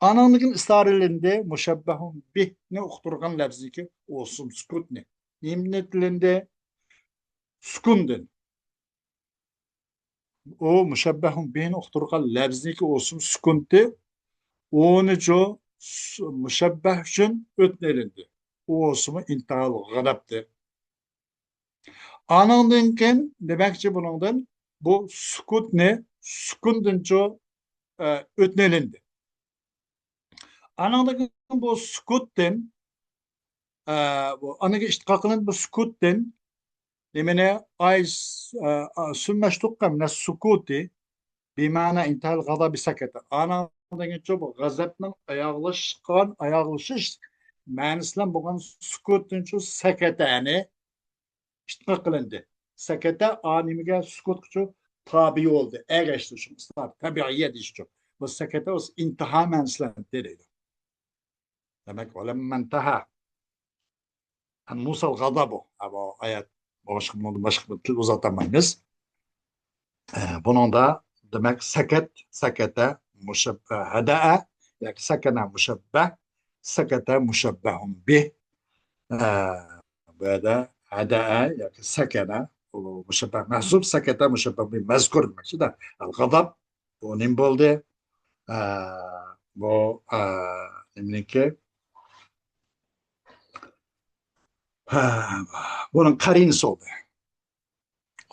ئانىڭدىن كېيىن ئىستىئارىلىندى مۇشەببەھۇن بىھنى ئۇقتۇرغان لەپزىكى ئوسۇم سۈكۈتنى. نېمىدىن ئۆتنىلىندى؟ سۈكۈندىن. ئۇ مۇشەببەھۇن بىھنى ئۇقتۇرغان لەپزىكى ئوسۇم سۈكۈنتى، ئۇنىچۇ س-، مۇشەببەھ ئۈچۈن ئۆتنىلىندى. ئۇ ئوسۇمى ئىنتىھائۇل غەزەبتى. ئانىڭدىن كېيىن دېمەكچى بۇنىڭدىن، بۇ سۈكۈتنى، سۈكۈندىنچۇ، ئە، ئۆتنىلىندى. ئانىڭدىن كېيىن بۇ سۈكۈتتىن، ئە، بۇ ئانىڭغا ئىشتىقاق قىلىنىپ، بۇ سۈكۈتتىن نېمىنى؟ ئاي، ئە، ئە، سۈممەشتۇققا مىنەس سۈكۈتى بىمەنە ئىنتىھائۇل غەزەبى سەكەتە. ئانىڭدىن كېيىنچۇ بۇ غەزەپنىڭ ئاياغلاشقان، ئاياغلىشىش مەنىسى بىلەن بولغان سۈكۈتتىنچۇ سەكەتەنى ئىشتىقاق قىلىندى. سەكەتە ئا نېمىگە؟ سۈكۈتقىچۇ، تابىئى بولدى، ئەگەشتى شۇ ئىستارە تەبىئىيە دېيىش ئۈچۈن. بۇ سەكەتە ئىنتىھا مەنىسىلەندى دەيدۇ. دېمەك، ۋەلەممەنتەھا ئەن مۇسەل غەزەبۇ. ھە، بۇ ئايەت باشقا، بۇنىڭدىن باشقا بىر تىل ئۇزارتالمايمىز. ئە، بۇنىڭدا دېمەك، سەكەت، سەكەتە، مۇشەببە، ھەدەئە ياكى سەكەنە مۇشەببە، سەكەتە مۇشەببەھۇن بىھ. ئە، بۇ يەردە ھەدەئە ياكى سەكەنە، ئۇ مۇشەببە مەھزۇب، سەكەتە مۇشەببە بىھ مەزكۇر دېمەكچىدە. ئەل غەزەب، بۇ نېمە بولدى؟ ئە، بۇ، ئە، نېمىنىڭكى؟ ھە، بۇنىڭ قەرىنىسى بولدى.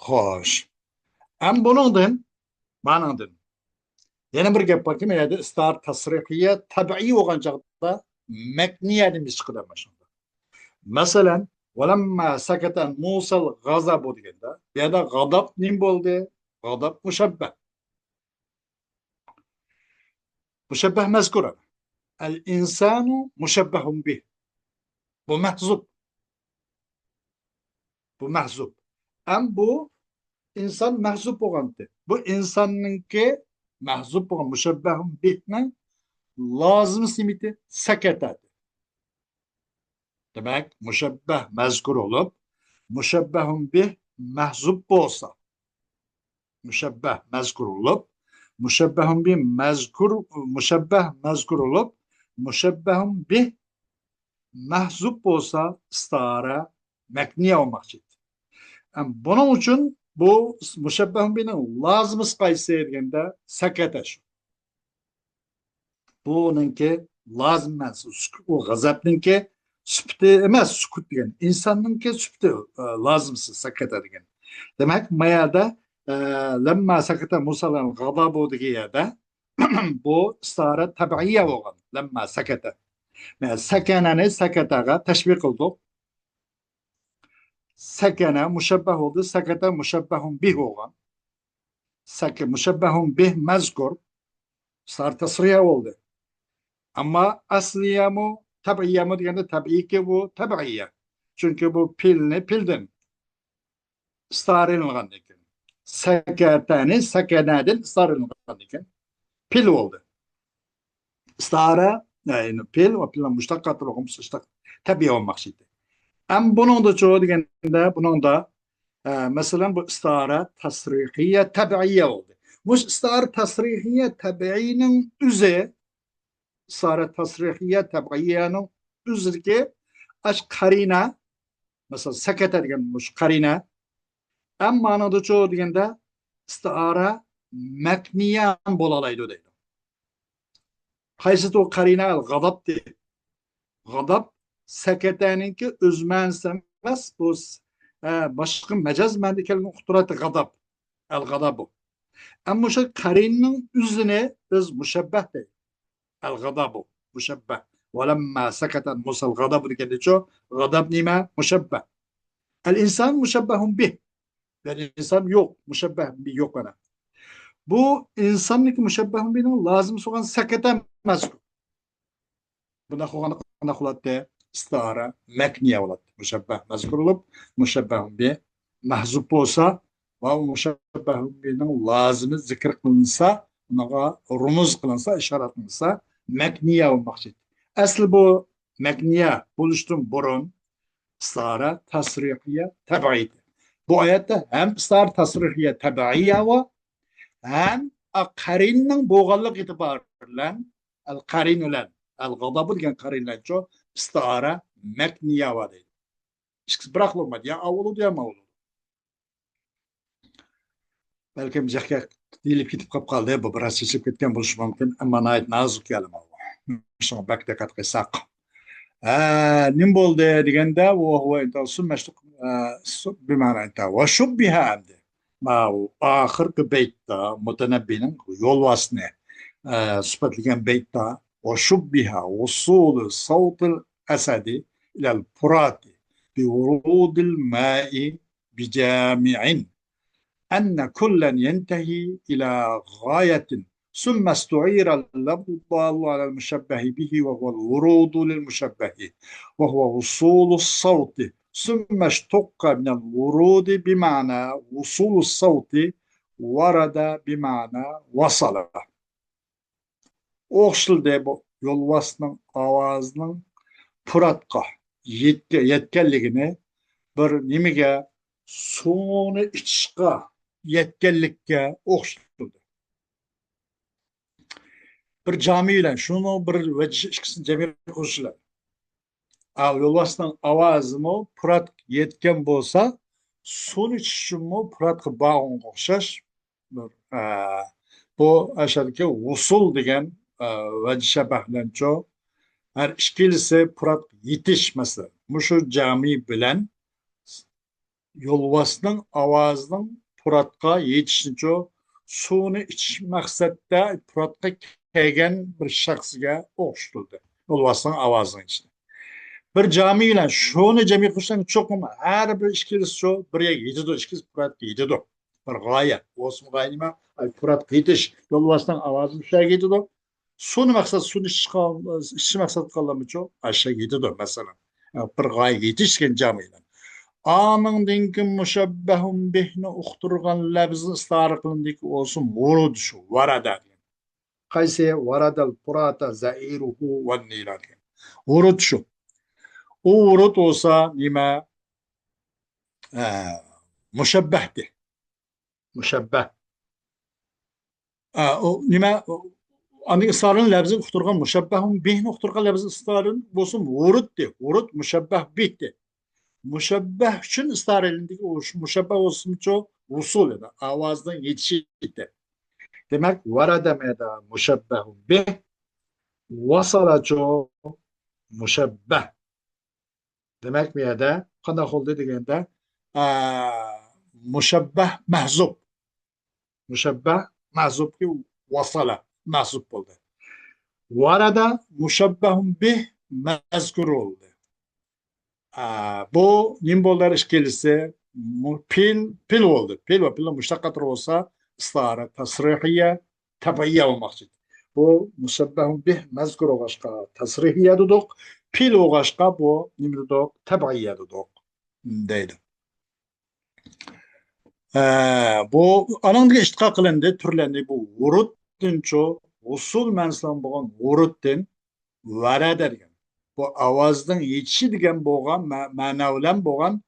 خوش. ئەم بۇنىڭدىن، مانىڭدىن. يەنە بىر گەپ باركى، مەن يەردە ئىستارە تەسرىخىيە تەبىئىي بولغان چاغدا مەكنىيە نېمىسى چىقىدۇ مانا شۇندا. مەسىلەن، ۋەلەمما سەكەتە مۇسەل غەزەبۇ دېگەندە، بۇ يەردە غەزەب نېمە بولدى؟ غەزەب مۇشەببە. مۇشەببەھ مەزكۇر. ئەل ئىنسانۇ مۇشەببەھۇن بىھ. بۇ مەھزۇب. بۇ مەھزۇب. ئەم بۇ ئىنسان مەھزۇب بولغانتى. بۇ ئىنساننىڭكى مەھزۇب بولغان مۇشەببەھۇن بىھنىڭ لازىمىسى نېمىتى؟ سەكەتەتى. دېمەك، مۇشەببەھ مەزكۇر بولۇپ، مۇشەببەھۇن بىھ مەھزۇب بولسا، مۇشەببەھ مەزكۇر بولۇپ، مۇشەببەھۇن بىھ مەزكۇر، مۇشەببەھ مەزكۇر بولۇپ، مۇشەببەھۇن بىھ مەھزۇب بولسا، ئىستارە مەكنىيە بولماقچى. ئەم، بۇنىڭ ئۈچۈن بۇ مۇشەببەھۇن بىھنىڭ لازىمىسى قايسى دېگەندە، سەكەتە شۇ. بۇنىڭكى لازىم مەنىسى سۈكۈت، ئۇ غەزەپنىڭكى سۈپىتى ئەمەس، سۈكۈت دېگەن ئىنساننىڭكى سۈپىتى، ئە، لازىمسىز سەكەتە دېگەن. دېمەك، ما يەردە، ئە، لەمما سەكەتە مۇسەل غەزەبۇ دېگەن يەردە بۇ ئىستارە تەبىئىيە بولغان. لەمما سەكەتە. مە-، سەكەنەنى سەكەتەگە تەشبىھ قىلدۇق. سەكەنە مۇشەببەھ بولدى، سەكەتە مۇشەببەھۇن بىھ بولغان. سەكە مۇشەببەھۇن بىھ مەزكۇر. ئىستارە تەسرىيە بولدى. ئەمما ئەسلىيەمۇ، تەبىئىيەمۇ دېگەندە تەبىئىيكى بۇ تەبىئىيە. چۈنكى بۇ پىلنى پىلدىن ئىستارە ئېلىنغاندىكىن. سەكەتەنى سەكەنەدىن ئىستارە ئېلىنغاندىكىن. پىل بولدى. ئىستارە، يەنى پىل ۋە پىلنىڭ مۇشتەققاتى بولغان مۇشتەق تەبىئىي بولماقچى. ئەم بۇنىڭدىچۇ دېگەندە، بۇنىڭدا، ئە، مەسىلەن، بۇ ئىستارە تەسرىخىيە تەبىئىيە بولدى. مۇش ئىستارە تەسرىخىيە تەبىئىينىڭ ئۆزى، ئىستارە تەسرىخىيە تەبىئىيەنىڭ ئۆزىدىكى ئاش قەرىنە، مەسىلەن، سەكەتە دېگەن مۇش قەرىنە. ئەم مانىدىچۇ دېگەندە، ئىستارە مەكنىيە بولالايدۇ دەيدۇ. قايسىدۇ قەرىنە؟ غەزەپتى. غەزەپ سەكەتەنىڭكى ئۆز مەنىسى ئەمەس، بۇ، ئە، باشقا مەجاز مەنىدە كەلگەن ئۇقتۇراتتى غەزەپ. ئەل غەزەبۇ. ئەمما شۇ قەرىنىنىڭ ئۆزىنى بىز مۇشەببەھ دەيمىز. ئەل غەزەبۇ مۇشەببەھ. ۋەلەمما سەكەتە مۇسەل غەزەبۇ دېگەندىچۇ، غەزەپ نېمە؟ مۇشەببەھ. ئەل ئىنسان مۇشەببەھۇن بىھ. يەنى ئىنسان يوق، مۇشەببەھ بىھ يوق مانا. بۇ ئىنساننىڭكى مۇشەببەھۇن بىھنىڭ لازىم سوغان سەكەتە مەزكۇر. بۇنداق بولغاندا قانداق بولاتتى؟ ئىستىئارە مەكنىيە بولاتتى. مۇشەببەھ مەزكۇر بولۇپ، مۇشەببەھۇن بىھ مەھزۇپ بولسا ۋە مۇشەببەھۇن بىھنىڭ لازىمى زىكىر قىلىنسا، ئۇنىڭغا رۇمۇز قىلىنسا، ئىشارە قىلىنسا، مەكنىيە بولماقچى. ئەسلى بۇ مەكنىيە بولۇشتىن بۇرۇن ئىستىئارە تەسرىخىيە تەبىئىي. بۇ ئايەتتە ھەم ئىستىئارە تەسرىخىيە تەبىئىيە بار، ھەم قەرىننىڭ بولغانلىقى ئېتىبارى بىلەن ئەل قەرىن بىلەن ئەل غەزەبۇ دېگەن قەرىن بىلەنچۇ ئىستىئارە مەكنىيە بار دەيدۇ. ئىككىسى بىراقلا بولمايدۇ. يا ئاۋۇ بولىدۇ، يا ماۋۇ بولىدۇ. بەلكىم جىقكە دېيىلىپ كېتىپ قاپ قالدى. بۇ بىراز چېچىلىپ كەتكەن بولۇشى مۇمكىن. ئەمما ناھايىتى نازۇك يەرلىمە بۇ. شۇڭا بەك دىققەت قىلساق. ھە، نېمە بولدى دېگەندە، ۋەھۇۋە ئىنتىھا سۇممە شتۇق، ئە، سۇ-، بىمەنا ئىنتىھا. ۋە شۇببىھە ئەمدى. ماۋۇ ئاخىرقى بەيتتە مۇتەنەببىنىڭ يولۋاسنى، ئە، سۈپەتلىگەن بەيتتە، ۋە شۇببىھە ۋۇسۇلۇ سەۋتىل ئەسەدى ئىلەل پۇراتى بىۋۇرۇدىل مائى بجامع أن كلا ينتهي إلى غاية، ثم استعير اللفظ الدال على المشبه به وهو الورود للمشبه وهو وصول الصوت، ثم اشتق من الورود بمعنى وصول الصوت ۋارادە بىمەنە ۋاسالە. ئوخشىتىلدى بۇ يولۋاسنىڭ ئاۋازىنىڭ پۇراتقا يەتكە-، يەتكەنلىكىنى بىر نېمىگە، سۇنى ئىچىشقا يەتكەنلىككە ئوخشىتىلدى. بىر جامى بىلەن شۇنىڭ بىر ۋەجىھى ئىككىسىنى جەمئىي قىلىش بىلەن. ئا، يولۋاسنىڭ ئاۋازىمۇ پۇراتقا يەتكەن بولسا، سۇنى ئىچىش ئۈچۈنمۇ پۇراتقا بارغىنىغا ئوخشاش. بىر، ئە، بۇ ئاشۇدىكى ۋۇسۇل دېگەن، ئە، ۋەجىھە شەبەھلەنچۇ. ھەر ئىككىلىسى پۇراتقا يېتىش مەسىلە. مۇشۇ جامى بىلەن يولۋاسنىڭ ئاۋازىنىڭ پۇراتقا يېتىشىنىچۇ، سۇنى ئىچىش مەقسەتتە پۇراتقا كەلگەن بىر شەخسكە ئوخشىتىلدى. يولۋاسنىڭ ئاۋازىنىڭ ئىچىدە. بىر جامى بىلەن شۇنى جەمئىي قىلساڭ، چوقۇم ھەر بىر ئىككىلىسى شۇ بىر يەرگە يېتىدۇ، ئىككىلىسى پۇراتقا يېتىدۇ. بىر غايە، بولسىمۇ غايە نېمە؟ ئاي، پۇراتقا يېتىش، يولۋاسنىڭ ئاۋازى شۇ يەرگە يېتىدۇ. سۇنى مەقسەت، سۇنى ئىچىشقا، ئىچىشنى مەقسەت قىلغانلىرىچۇ ئاشۇ يېتىدۇ، مەسىلەن. بىر غايىگە يېتىشكەن جامىلار. ئانىڭدىن كېيىن مۇشەببەھۇن بىھنى ئۇقتۇرغان لەپزىنى ئىستىئارە قىلىندىكى بولسۇن، ۋۇرۇد شۇ، ۋارادە دېگەن. قايسى؟ ۋارادەل پۇراتە زەئىرۇھۇ ۋەن نىلا دېگەن. ۋۇرۇد شۇ. ئۇ ۋۇرۇد بولسا نېمە؟ ئە، مۇشەببەھتى. مۇشەببەھ. ئا، ئۇ نېمە؟ ئۇ، ئاندىن ئىستىئارىنى لەپزىگە ئۇقتۇرغان، مۇشەببەھۇن بىھنى ئۇقتۇرغان لەپزىنى ئىستىئارە بولسۇن، ۋۇرۇدتى. ۋۇرۇد مۇشەببەھ بىھتى. مۇشەببەھ ئۈچۈن ئىستىئارە ئېلىندى. ئۇ شۇ مۇشەببەھ بولسىمۇچۇ، ۋۇسۇل ئىدى. ئاۋازنىڭ يېتىشى ئىدى. دېمەك، ۋارادە مەدە مۇشەببەھۇن بىھ، ۋاسالەچۇ مۇشەببەھ. دېمەك، بۇ يەردە قانداق بولدى دېگەندە، ئا، مۇشەببەھ مەھزۇپ. مۇشەببەھ مەھزۇپكى ۋاسالە مەھزۇپ بولدى. ۋارادە مۇشەببەھۇن بىھ مەزكۇر بولدى. ئا، بۇ نېمە بولدى ھەر ئىككىلىسى؟ مۇ-، پېئىل، پېئىل بولدى. پېئىل ۋە پېئىل مۇشتەققاتلار بولسا ئىستىئارە تەسرىھىيە، تەبئىيە بولماقچى. بۇ مۇشەببەھۇن بىھ مەزكۇر بولغاچقا تەسرىھىيە دېدۇق. پېئىل بولغاچقا بۇ نېمە دېدۇق؟ تەبئىيە دېدۇق. دەيدۇ. ئە، بۇ ئانىڭدىن ئىشتىقاق قىلىندى، تۈرلەندى. بۇ ۋۇرۇدتىنچۇ، ۋۇسۇل مەنىسى بىلەن بولغان ۋۇرۇدتىن ۋەرەدە دېگەن. بۇ ئاۋازنىڭ يېتىشى دېگەن بولغان مە-، مەنە بىلەن بولغان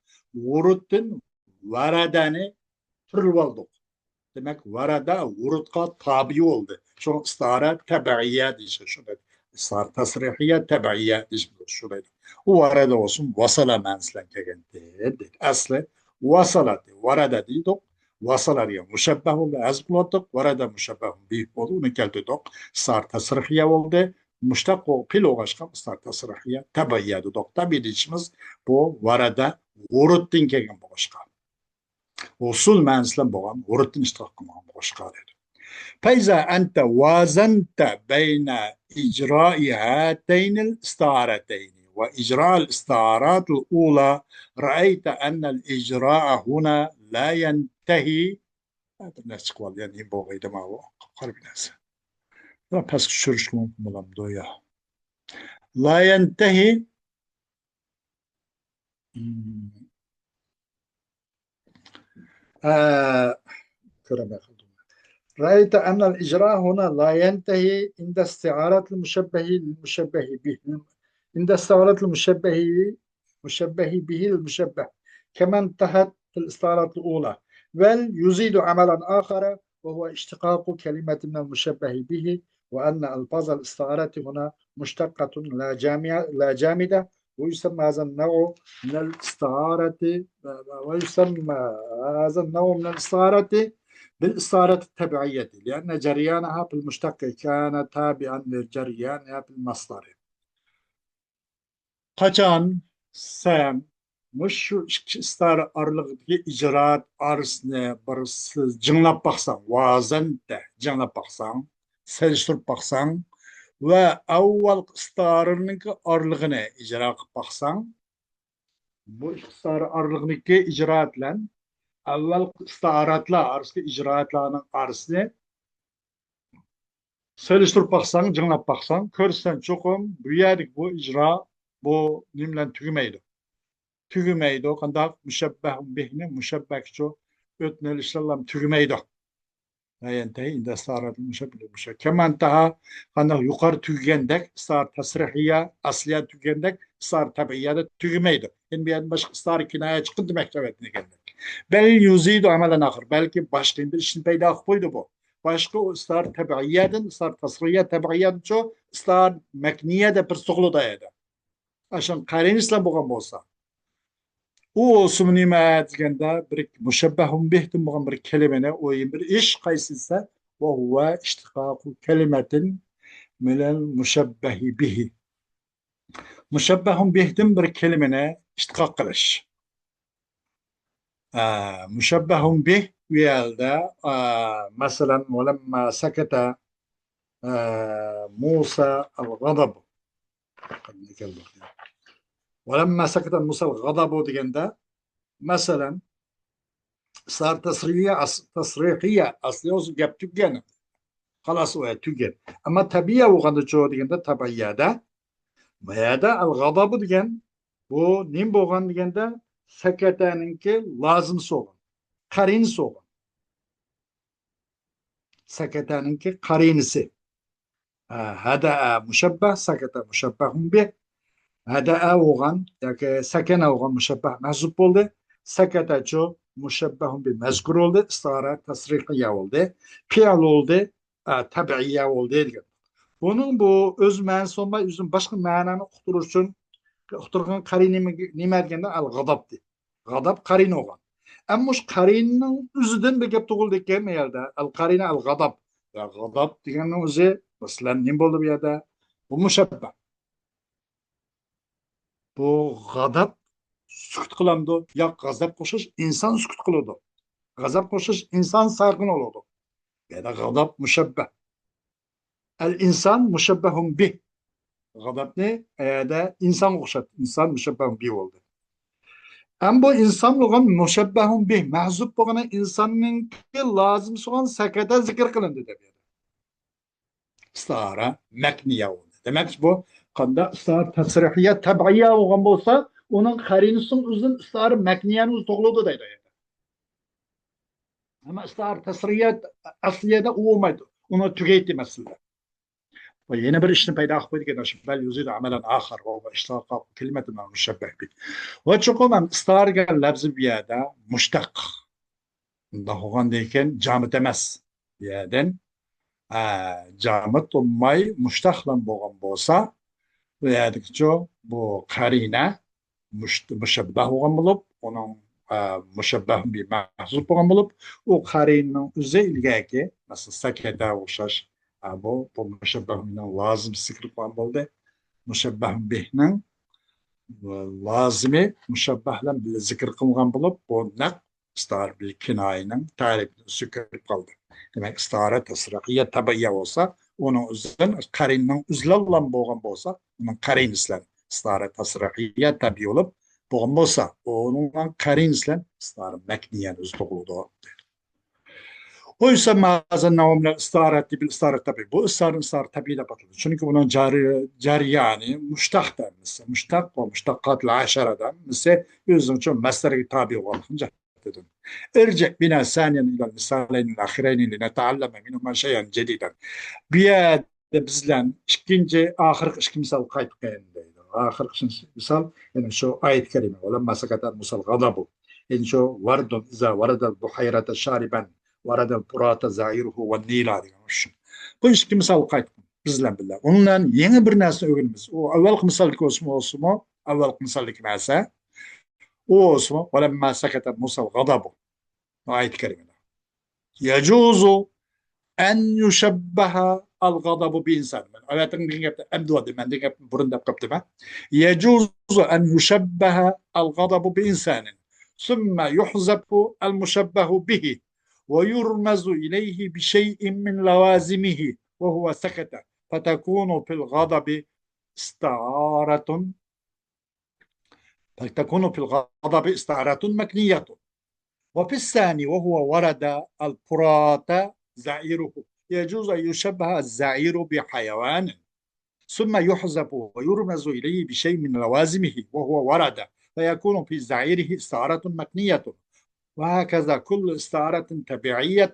ۋۇرۇدتىن ۋەرەدەنى تۈرلىۋالدۇق. دېمەك، ۋەرەدە ۋۇرۇدقا تابىئ بولدى. شۇڭا ئىستىئارە تەبىئىيە دېيىشكە شۇنداق. ئىستىئارە تەسرىھىيە، تەبىئىيە دېيىشكە شۇنداق. ئۇ ۋەرەدە بولسۇن، ۋاسالە مەنىسى بىلەن كەلگەنتى دېدى. ئەسلى ۋاسالە، ۋەرەدە دېدۇق. ۋاسالە دېگەن مۇشەببەھ بولدى، ھەزىپ قىلىۋاتتۇق. ۋەرەدە مۇشەببەھۇن بىھ بولدى، ئۇنى كەلتۈردۇق. ئىستىئارە تەسرىھىيە بولدى. مۇشتەق پېئىل بولغاچقا ئىستىئارە تەسرىھىيە، تەبىئىيە دېدۇق. تەبىئىي دېيىشىمىز بۇ ۋەرەدە ۋۇرۇدتىن كەلگەن بولغاچقا. ۋۇسۇل مەنىسى بىلەن بولغان ۋۇرۇدتىن ئىشتىقاق قىلمىغان بولۇشقا دەيدۇ. فإذا أنت وازنت بين إجراء هاتين الاستعارتين وإجراء الاستعارات الأولى رأيت أن الإجراء هنا لا ينتهي. بىر نەرسە چىقىپ قالدى، يەنە نېمە بولغىيدى ماۋۇ؟ قارا بىر نەرسە. بىراق پەسكە چۈشۈرۈشكە مۇمكىن بولامدۇ يا؟ لا ينتهي. مم. ئە، كۆرەلمەي قالدىم. رأيت أن الإجراء هنا لا ينتهي عند استعارة المشبه للمشبه به، عند استعارة المشبه، مشبه به المشبه، كما انتهت في الاستعارة الأولى، بل يزيد عملا آخر، وهو اشتقاق كلمة من المشبه به، وأن ألفاظ الاستعارة هنا مشتقة لا جامع-، لا جامدة، ويسمى هذا النوع من الاستعارة، ويسمى هذا النوع من الاستعارة بالاستعارة التبعية، لأن جريانها في المشتق كان تابعا لجريانها في المصدر. قاچان سەن مۇشۇ ئىككى ئىستارە ئارىلىقىدىكى ئىجرائات ئارىسىنى بىر س-، جىڭلاپ باقساڭ، ۋازەنتە جىڭلاپ باقساڭ، سېلىشتۇرۇپ باقساڭ ۋە ئاۋۋالقى ئىستارىنىڭكى ئارىلىقىنى ئىجرا قىلىپ باقساڭ، بۇ ئىككى ئىستارە ئارىلىقىدىكى ئىجرائات بىلەن ئاۋۋالقى ئىستاراتلار ئارىسىدىكى ئىجرائاتلارنىڭ ئارىسىنى سېلىشتۇرۇپ باقساڭ، جىڭلاپ باقساڭ، كۆرىسەن چوقۇم بۇ يەردىكى بۇ ئىجرا بۇ نېمە بىلەن تۈگىمەيدۇ. تۈگىمەيدۇ. قانداق؟ مۇشەببەھ بىھنى مۇشەببەھكىچۇ ئۆتنە ئىشلارلا تۈگىمەيدۇ. لا ينتهي عند استعارة المشبه بالمشبه. كما انتهى، قانداق يۇقىرى تۈگىگەندەك، ئىستىئارە تەسرىھىيە، ئەسلىيە تۈگىگەندەك، ئىستىئارە تەبىئىيەدە تۈگىمەيدۇ. يەنە بۇ يەردىن باشقا ئىستىئارە كىنايە چىقىدۇ دېمەكچى ئەۋەتمىگەندەك. بەل يۇزىدۇ ئەمەلەن ئاخىر. بەلكى باشقا يەنە بىر ئىشنى پەيدا قىلىپ قويىدۇ بۇ. باشقا ئۇ ئىستىئارە تەبىئىيەدىن، ئىستىئارە تەسرىھىيە تەبىئىيەدىنچۇ، ئىستىئارە مەكنىيە دەپ بىر سوقۇلىدۇ ئەدە. ئاشۇ قەرىنىسىلا بولغان بولسا. ئۇ ئوسۇم نېمە دېگەندە، بىر مۇشەببەھۇن بىھتىن بولغان بىر كەلىمىنى، ئۇ بىر ئىش قايسى دېسە، وهو اشتقاق كلمة من المشبه به. مۇشەببەھۇن بىھتىن بىر كەلىمىنى ئىشتىقاق قىلىش. ئە، مۇشەببەھۇن بىھ ئۇ يەردە، ئە، مەسىلەن، ولما سكت، ئە، موسى الغضب. ولما سكت موسى الغضب دېگەندە، مەسىلەن، ئىستىئارە تەسرىھىيە، ئەس-، تەسرىھىيە، ئەسلى ئۆزى گەپ تۈگىگەن. خالاس، ئۇ يەر تۈگىگەن. ئەمما تەبىئىي بولغاندىچۇ دېگەندە، تەبىئىيەدە، بۇ يەردە ئەل غەزەبۇ دېگەن، بۇ نېمە بولغان دېگەندە، سەكەتەنىڭكى لازىمسى بولغان، قەرىنىسى بولغان. سەكەتەنىڭكى قەرىنىسى. ھە، ھەدەئە مۇشەببەھ، سەكەتە مۇشەببەھۇن بىھ. ھەدەئە بولغان ياكى سەكەنە بولغان مۇشەببەھ مەھزۇپ بولدى. سەكەتەچۇ مۇشەببەھۇن بىھ مەزكۇر بولدى. ئىستىئارە تەسرىھىيە بولدى. پېئىل بولدى. ئە، تەبىئىيە بولدى دېگەن. بۇنىڭ بۇ ئۆز مەنىسى بولماي، ئۆزىنىڭ باشقا مەنانى ئۇقتۇرۇش ئۈچۈن ئۇقتۇرغان قەرىنە نېمە، نېمە دېگەندە، ئەل غەزەبتى. غەزەب قەرىنە بولغان. ئەمما مۇشۇ قەرىنىنىڭ ئۆزىدىن بىر گەپ تۇغۇلىدىكەن بۇ يەردە. ئەل قەرىنە ئەل غەزەب. يا غەزەب دېگەننىڭ ئۆزى، مەسىلەن، نېمە بولدى بۇ يەردە؟ بۇ مۇشەببەھ. بۇ غەزەب سۈكۈت قىلامدۇ؟ ياق، غەزەبقە ئوخشاش ئىنسان سۈكۈت قىلىدۇ. غەزەبقە ئوخشاش ئىنسان ساكىن بولىدۇ. بۇ يەردە غەزەب مۇشەببەھ. ئەل ئىنسان مۇشەببەھۇن بىھ. غەزەبنى ئەدە ئىنسانغا ئوخشاتتى. ئىنسان مۇشەببەھۇن بىھ بولدى. ئەم بۇ ئىنسان بولغان مۇشەببەھۇن بىھ مەھزۇپ بولغان ئىنساننىڭكى لازىمسى بولغان سەكەتە زىكىر قىلىندى دەپ. ئىستىئارە مەكنىيە بولدى. دېمەك، بۇ قانداق ئىستىئارە تەسرىھىيە تەبىئىيە بولغان بولسا، ئۇنىڭ قەرىنىسىنىڭ ئۆزىدىن ئىستىئارە مەكنىيەنى ئۆزى تۇغۇلىدۇ دەيدۇ. ئەمما ئىستىئارە تەسرىھىيە ئەسلىيەدە ئۇ بولمايدۇ. ئۇنى تۈگەيتتى مەسىلە. ۋە يەنە بىر ئىشنى پەيدا قىلىپ قويدى دېگەن ئاشۇ بەل يۇزىدۇ ئەمەلەن ئاخىر ۋە ئىشتىقاق كەلىمەتى مەن مۇشەببەھ بىھ. ۋە چوقۇم ھەم ئىستىئارە دېگەن لەپزى بۇ يەردە مۇشتەق. ئۇنداق بولغاندىن كېيىن جامىت ئەمەس. بۇ يەردىن، ئە، جامىت بولماي مۇشتەقلام بولغان بولسا، بۇ يەردىكىچۇ بۇ قەرىنە مۇش-، مۇشەببەھ بولغان بولۇپ، ئۇنىڭ، ئە، مۇشەببەھ بىھ مەھزۇپ بولغان بولۇپ، ئۇ قەرىنىنىڭ ئۆزى ئىلگەركى، مەسىلەن، سەكەتە ئوخشاش، ئە، بۇ، بۇ مۇشەببەھ بىھنىڭ لازىمىسى كىرىپ قالغان بولدى. مۇشەببەھ بىھنىڭ لازىمى مۇشەببەھ بىلەن بىللە زىكىر قىلىنغان بولۇپ، بۇ نەق ئىستىئارە بىل كىنايىنىڭ تەرىپىنى ئۆزى كۆرۈپ قالدى. دېمەك، ئىستىئارە تەسرىھىيە تەبىئىيە بولسا، ئۇنىڭ ئۆزىدىن قەرىنىنىڭ ئۆزلەللام بولغان بولسا، ئۇنىڭ قەرىنىسى بىلەن ئىستىئارە تەسرىھىيە تەبىئىي بولۇپ بولغان بولسا، ئۇنىڭ قەرىنىسى بىلەن ئىستىئارە مەكنىيەنى ئۆزى تۇغۇلىدۇ. ويسمى هذا النوع من الاستعارة بالإستعارة الطبيعية. بۇ ئىستىئارە ئىستىئارە تەبىئىي دەپ ئاتىلىدۇ. چۈنكى بۇنىڭ جەرى-، جەريانى مۇشتەق دە ھەممىسى. مۇشتەق ۋە مۇشتەققاتىل ئەشەرە دە ھەممىسى ئۆزىنىڭچۇ مەسدەرگە تابىئ بولغانلىقىنى جەھەتتىن. ارجع بنا ثانيا إلى المثالين الأخيرين لنتعلم منهما شيئا جديدا. بۇ يەردە بىز بىلەن ئىككىنچى، ئاخىرقى ئىككى مىسالغا قايتقىن دەيدۇ. ئاخىرقى مىسال، يەنى شۇ ئايەت كەرىمە، ولما سكت عن موسى الغضب. يەنى شۇ ورد إذا ورد البحيرة شاربا ورد الفرات زعيره والنيل دېگەن شۇ. بۇ ئىككى مىسالغا قايتقىن بىز بىلەن بىللە. ئۇنىڭ بىلەن يېڭى بىر نەرسىنى ئۆگىنىمىز. ئۇ ئەۋۋەلقى مىسالدىكى بولسىمۇ، بولسىمۇ، ئەۋۋەلقى مىسالدىكى نەرسە. ئۇ بولسىمۇ، ولما سكت عن موسى الغضب. ئايەت كەرىمىدە. يجوز أن يشبه الغضب بإنسان. مەن ئەۋەتىڭ دېگەن گەپتە ئەمدى ۋاردى. مەن دېگەن گەپنى بۇرۇن دەپ قاپتىمەن. يجوز أن يشبه الغضب بإنسان ثم يحذف المشبه به ويرمز إليه بشيء من لوازمه وهو سكت فتكون في الغضب استعارة فتكون في الغضب استعارة مكنية. وفي الثاني وهو ورد الفرات زعيره يجوز أن يشبه الزعير بحيوان ثم يحذف ويرمز إليه بشيء من لوازمه وهو ورد فيكون في زعيره استعارة مكنية. وهكذا كل استعارة طبيعية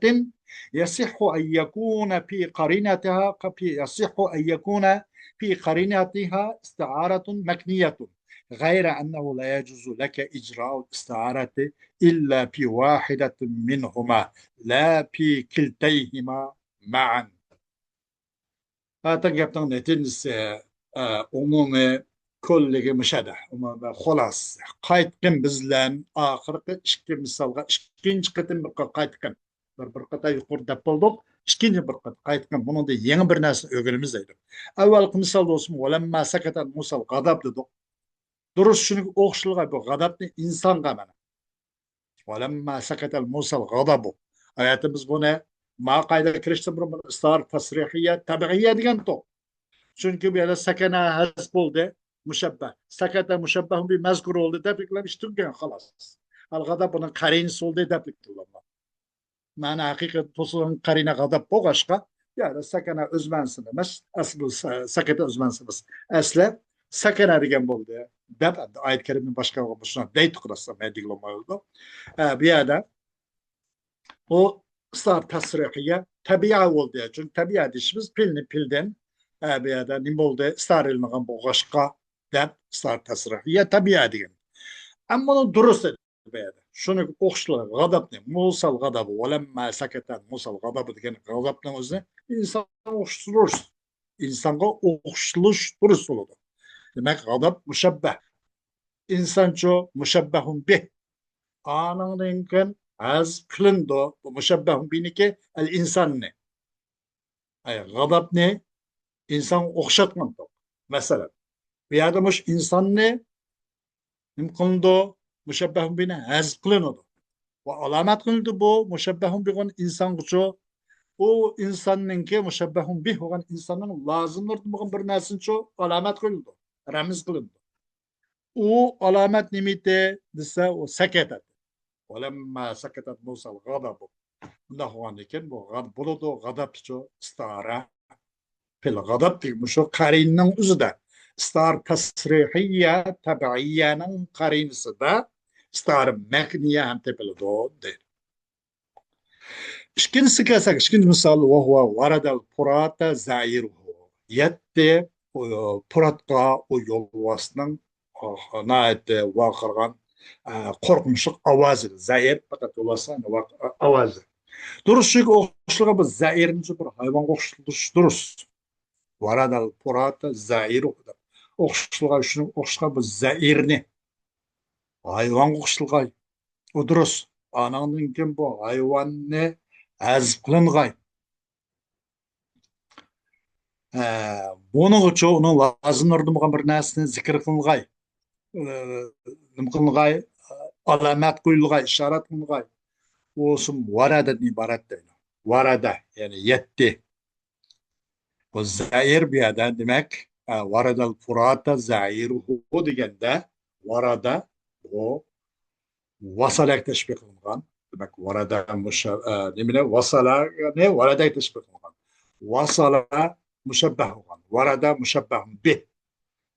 يصح أن يكون في قرينتها، يصح أن يكون في قرينتها استعارة مكنية، غير أنه لا يجوز لك إجراء الاستعارة إلا في واحدة منهما، لا في كلتيهما معا. ئاتىڭ گەپنىڭ نەتىجىسى، ئە، ئومۇمىي كۈللىگى مۇشەدە. ئومۇمىي خۇلاسىسى. قايتقىن بىزلەن ئاخىرقى ئىككى مىسالغا ئىككىنچى قېتىم بىر قا-، قايتقىن. بىر، بىر قېتىم يۇقىرى دەپ بولدۇق. ئىككىنچى بىر قېتىم قايتقىن. بۇنىڭدا يېڭى بىر نەرسىنى ئۆگىنىمىز دەيدۇ. ئەۋۋەلقى مىسالدا بولسىمۇ، ولما سكت موسى الغضب دېدۇق. دۇرۇس شۇنىڭغا ئوخشىلغاي بۇ غەزەپنى ئىنسانغا مانا. ولما سكت موسى الغضب. ئايەتىمىز بۇنى ما قايدا كىرىشتىن بۇرۇن بۇنى ئىستىئارە تەسرىھىيە، تەبىئىيە دېگەنتۇق. چۈنكى بۇ يەردە سەكەنە ھەزپ بولدى، مۇشەببە. سەكەتە مۇشەببەھۇن بى مەزكۇر بولدى دەپ يۈكلەپ ئىش تۈگىگەن خالاس. ئەل غەزەپ بۇنىڭ قەرىنىسى بولدى دەپ يۈكلەپ. مەنە ھەقىقەت توسۇلغان قەرىنە غەزەپ بولغاچقا، يەنى سەكەنە ئۆز مەنىسىدە ئەمەس، ئەسلى سە-، سەكەتە ئۆز مەنىسىدە ئەمەس. ئەسلى سەكەنە دېگەن بولدى دەپ ئايەت كەرىمنى باشقا مۇشۇنداق دەيتتۇق راستلا مەن دېگىلى بولمايدۇ. ئە، بۇ يەردە بۇ ئىستار تەسرىخىيە تەبىئە بولدى. چۈنكى تەبىئە دېيىشىمىز پىلنى پىلدىن، ئە، بۇ يەردە نېمە بولدى؟ ئىستار ئېلىنغان بولغاچقا دەپ ئىستار تەسرىخىيە تەبىئە دېگەن. ئەمما ئۇنىڭ دۇرۇس بەردى. شۇنىڭغا ئوخشىلىق غەزەپنى، موسى الغەزەب، ۋەلەمما سەكەتە موسى الغەزەب دېگەن غەزەپنىڭ ئۆزىنى ئىنسانغا ئوخشىتىش، ئىنسانغا ئوخشىتىش دۇرۇس بولىدۇ. دېمەك، غەزەپ مۇشەببەھ. ئىنسانچۇ مۇشەببەھۇن بىھ. ئانىڭدىن كېيىن ھەزپ قىلىنىدۇ. بۇ مۇشەببەھۇن بىھنىكى ئەل ئىنساننى. ئەي، غەزەپنى ئىنسانغا ئوخشاتقانتۇق. مەسىلەن، بۇ يەردە مۇشۇ ئىنساننى نېمە قىلىنىدۇ؟ مۇشەببەھۇن بىھنى ھەزپ قىلىنىدۇ. ۋە ئالامەت قىلىنىدۇ بۇ مۇشەببەھۇن بىھ بولغان ئىنسانغىچۇ. ئۇ ئىنساننىڭكى مۇشەببەھۇن بىھ بولغان ئىنساننىڭ لازىملىرىدىن بولغان بىر نەرسىنىچۇ ئالامەت قىلىنىدۇ، رەمز قىلىنىدۇ. ئۇ ئالامەت نېمىتى دېسە، ئۇ سەكەتەت. ۋەلەمما سەكەتەت موسى الغەزەب. بۇنداق بولغاندىن كېيىن بۇ غەزەپ بولىدۇ، غەزەپچۇ ئىستارە. پىل غەزەپ دېگەن مۇشۇ قەرىنىنىڭ ئۆزىدە. ئىستار تەسرىھىيە، تەبىئىيەنىڭ قەرىنىسىدە ئىستار مەكنىيە ھەم تېپىلىدۇ دەيدۇ. ئىككىنچىسىگە كەلسەك، ئىككىنچى مىسال، ۋەھۇۋە ۋەرەدەل پۇراتە زەئىرۇھۇ. يەتتى، ئۇ، پۇراتقا، ئۇ يولۋاسنىڭ، ئاھ، ناھايىتى ۋارقىرىغان، ئە، قورقۇنچلۇق ئاۋازى. زەئىر، پەقەت يولۋاسنىڭ ۋارق-، ئاۋازى. دۇرۇس، شۇنىڭغا ئوخشىغان بۇ زەئىرنى بىر ھايۋانغا ئوخشىتىش دۇرۇس. ۋەرەدەل پۇراتە زەئىرۇھۇ دەپ. ئوخشىتىلغان، شۇنىڭغا ئوخشىغان بۇ زەئىرنى ھايۋانغا ئوخشىتىلغان. ئۇ دۇرۇس. ئانىڭدىن كېيىن بۇ ھايۋاننى ھەزپ قىلىنغاي. ئە، بۇنىڭغىچۇ ئۇنىڭ لازىملىرىدىن بولغان بىر نەرسىنى زىكىر قىلىنغاي. ئە، نېمە قىلىنغاي؟ ئالامەت قويۇلغاي، ئىشارەت قىلىنغاي. ئۇ بولسا ۋەرەدەدىن ئىبارەت دەيدۇ. ۋەرەدە، يەنى يەتتى. بۇ زەئىر بۇ يەردە دېمەك، ئە، ۋەرەدەل پۇراتە زەئىرۇھۇ دېگەندە، ۋەرەدە بۇ ۋەسەلەگە تەشبىھ قىلىنغان. دېمەك، ۋەرەدە مۇشە-، ئە، نېمىنى؟ ۋەسەلەنى ۋەرەدەگە تەشبىھ قىلىنغان. ۋەسەلە مۇشەببەھ بولغان. ۋەرەدە مۇشەببەھۇن بىھ.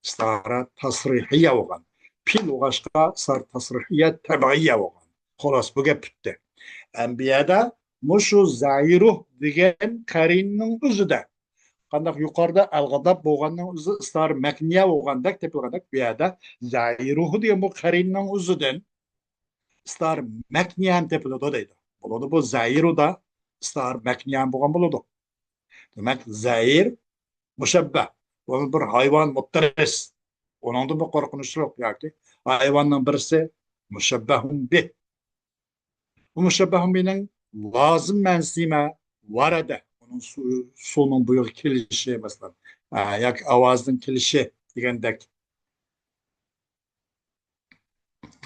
ئىستارە تەسرىھىيە بولغان. پىل بولغاچقا، ئىستارە تەسرىھىيە تەبىئىيە بولغان. خۇلاس، بۇ گەپ پۈتتى. ئەمدى بۇ يەردە مۇشۇ زەئىرۇھ دېگەن قەرىنىنىڭ ئۆزىدە. قانداق يۇقىرىدا ئەلغەداب بولغاننىڭ ئۆزى ئىستارە مەكنىيە بولغاندەك تېپىلغاندەك، بۇ يەردە زەئىرۇھ دېگەن بۇ قەرىنىنىڭ ئۆزىدىن ئىستارە مەكنىيە ھەم تېپىلىدۇ دەيدۇ. بولىدۇ، بۇ زەئىرۇدا ئىستارە مەكنىيە ھەم بولغان بولىدۇ. دېمەك، زەئىر مۇشەببەھ. بۇ بىر ھايۋان مۇپتەرىس. ئۇنىڭدىن بىر قورقۇنچلۇق ياكى ھايۋاننىڭ بىرسى مۇشەببەھۇن بىھ. بۇ مۇشەببەھۇن بىھنىڭ لازىم مەنىسى نېمە؟ ۋەرەدە. ئۇنىڭ سۇ-، سۇنىڭ بۇيىغا كېلىشى، مەسىلەن، ئە، ياكى ئاۋازنىڭ كېلىشى دېگەندەك.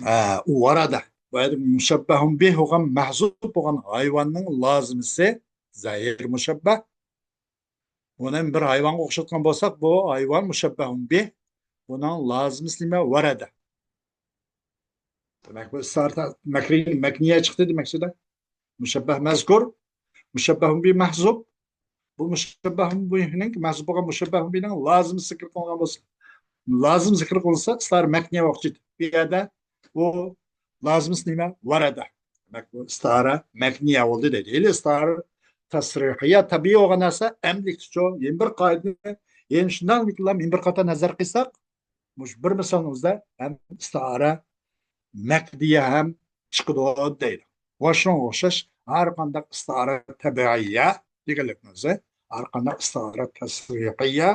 ئە، ئۇ ۋەرەدە. بۇ يەردە مۇشەببەھۇن بىھ بولغان، مەھزۇپ بولغان ھايۋاننىڭ لازىمىسى زەئىر مۇشەببەھ. بۇنى بىر ھايۋانغا ئوخشاتقان بولساق، بۇ ھايۋان مۇشەببەھۇن بىھ. بۇنىڭ لازىمىسى نېمە؟ ۋەرەدە. دېمەك، بۇ ئىستارە مەكرى-، مەكنىيە چىقتى دېمەكچىدە. مۇشەببەھ مەزكۇر، مۇشەببەھۇن بىھ مەھزۇپ. بۇ مۇشەببەھۇن بىھنىڭ، مەھزۇپ بولغان مۇشەببەھۇن بىھنىڭ لازىمى زىكىر قىلىنغان بولسا، لازىم زىكىر قىلىنسا، ئىستارە مەكنىيە ۋاقتى. بۇ يەردە بۇ لازىمىسى نېمە؟ ۋەرەدە. دېمەك، بۇ ئىستارە مەكنىيە بولدى دەيدۇ. ھېلى ئىستارە تەسرىھىيە تەبىئىي بولغان نەرسە ئەمدىلىكتىچۇ يەنە بىر قائىدىنى، يەنە شۇنداقلا يەنە بىر قاتار نەزەر قىلساق، مۇشۇ بىر مىسالنىڭ ئۆزىدە ھەم ئىستىئارە مەكنىيە ھەم چىقىدۇ دەيدۇ. ۋە شۇنىڭغا ئوخشاش ھەر قانداق ئىستىئارە تەبىئىيە دېگەنلىكنىڭ ئۆزى، ھەر قانداق ئىستىئارە تەسرىھىيە،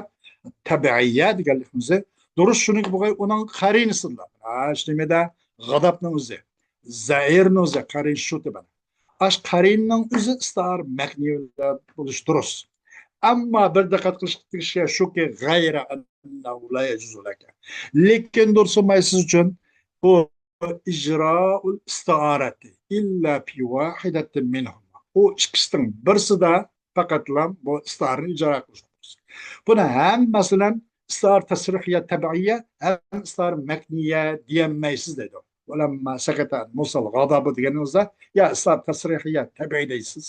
تەبىئىيە دېگەنلىكنىڭ ئۆزى دۇرۇس شۇنىڭكى بولغاي، ئۇنىڭ قەرىنىسىدىلا. ھە، شۇ نېمىدە غەزەپنىڭ ئۆزى، زەئىرنىڭ ئۆزى، قەرىن شۇ تۈبەن. ئاش قەرىننىڭ ئۆزى ئىستىئارە مەكنىيە بولۇش دۇرۇس. ئەمما بىر دىققەت قىلىش تېگىشلىك شۇكى، غەيرە ئەننەھۇ لا يەجۇزۇ لەكە. لېكىن دۇرۇس بولماي سىز ئۈچۈن بۇ ئىجرائۇل ئىستىئارەتى ئىللا فى ۋاھىدەتىن مىنھۇما. ئۇ ئىككىسىنىڭ بىرسىدە پەقەتلا بۇ ئىستىئارىنى ئىجرا قىلىش دۇرۇس. بۇنى ھەم، مەسىلەن، ئىستىئارە تەسرىھىيە تەبىئىيە ھەم ئىستىئارە مەكنىيە دېيەلمەيسىز دەيدۇ. ۋەلەمما سەكەتە مۇسەل غەزەبۇ دېگىنىڭىزدە، يا ئىستىئارە تەسرىھىيە تەبىئىي دەيسىز.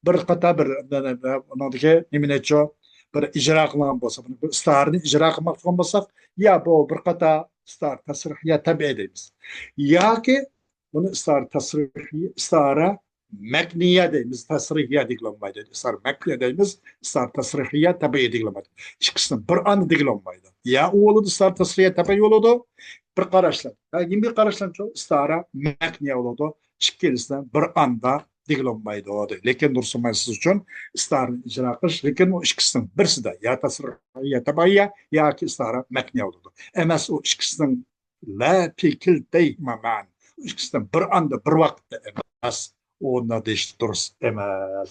بىر قاتار بىر، ئۇنىڭدىكى نېمىنىچۇ، بىر ئىجرا قىلغان بولسا، بۇنى بىر ئىستىئارىنى ئىجرا قىلماقچى بولغان بولساق، يا بۇ بىر قاتار ئىستىئارە تەسرىھىيە تەبىئىي دەيمىز. ياكى بۇنى ئىستىئارە تەسرىھىيە، ئىستىئارە مەكنىيە دەيمىز، تەسرىھىيە دېگىلى بولمايدۇ. ئىستىئارە مەكنىيە دەيمىز، ئىستىئارە تەسرىھىيە تەبىئىي دېگىلى بولمايدۇ. ئىككىسىنى بىر ئاندا دېگىلى بولمايدۇ. يا ئۇ بولىدۇ، ئىستىئارە تەسرىھىيە تەبىئىي بولىدۇ، بىر قاراشلار. ھە، يەنە بىر قاراشلارچۇ، ئىستىئارە مەكنىيە بولىدۇ. ئىككىلىسىنى بىر ئاندا دېگىلى بولمايدۇ دەيدۇ. لېكىن دۇرۇس بولماي سىز ئۈچۈن ئىستىئارىنى ئىجرا قىلىش، لېكىن ئۇ ئىككىسىنىڭ بىرسىدە يا تەسرىھىيە تەبىئىيە ياكى ئىستىئارە مەكنىيە بولىدۇ. ئەمەس، ئۇ ئىككىسىنىڭ لا فى كىلتەيھىما مەئەن. ئۇ ئىككىسىنىڭ بىر ئاندا، بىر ۋاقىتتا ئەمەس. ئۇنى دېيىش دۇرۇس ئەمەس.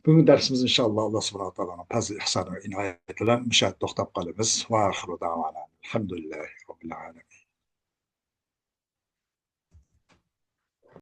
بۈگۈنكى دەرسىمىز ئىنشائاللا، ئاللا سۇبھانەھۇ ۋە تائالانىڭ پەزلى ئىھسانى ۋە ئىنايىتى بىلەن مۇشۇ يەردە توختاپ قالىمىز. ۋە ئاخىرۇ دەۋانا ئەلھەمدۇلىللاھى رەببىل ئالەمىن.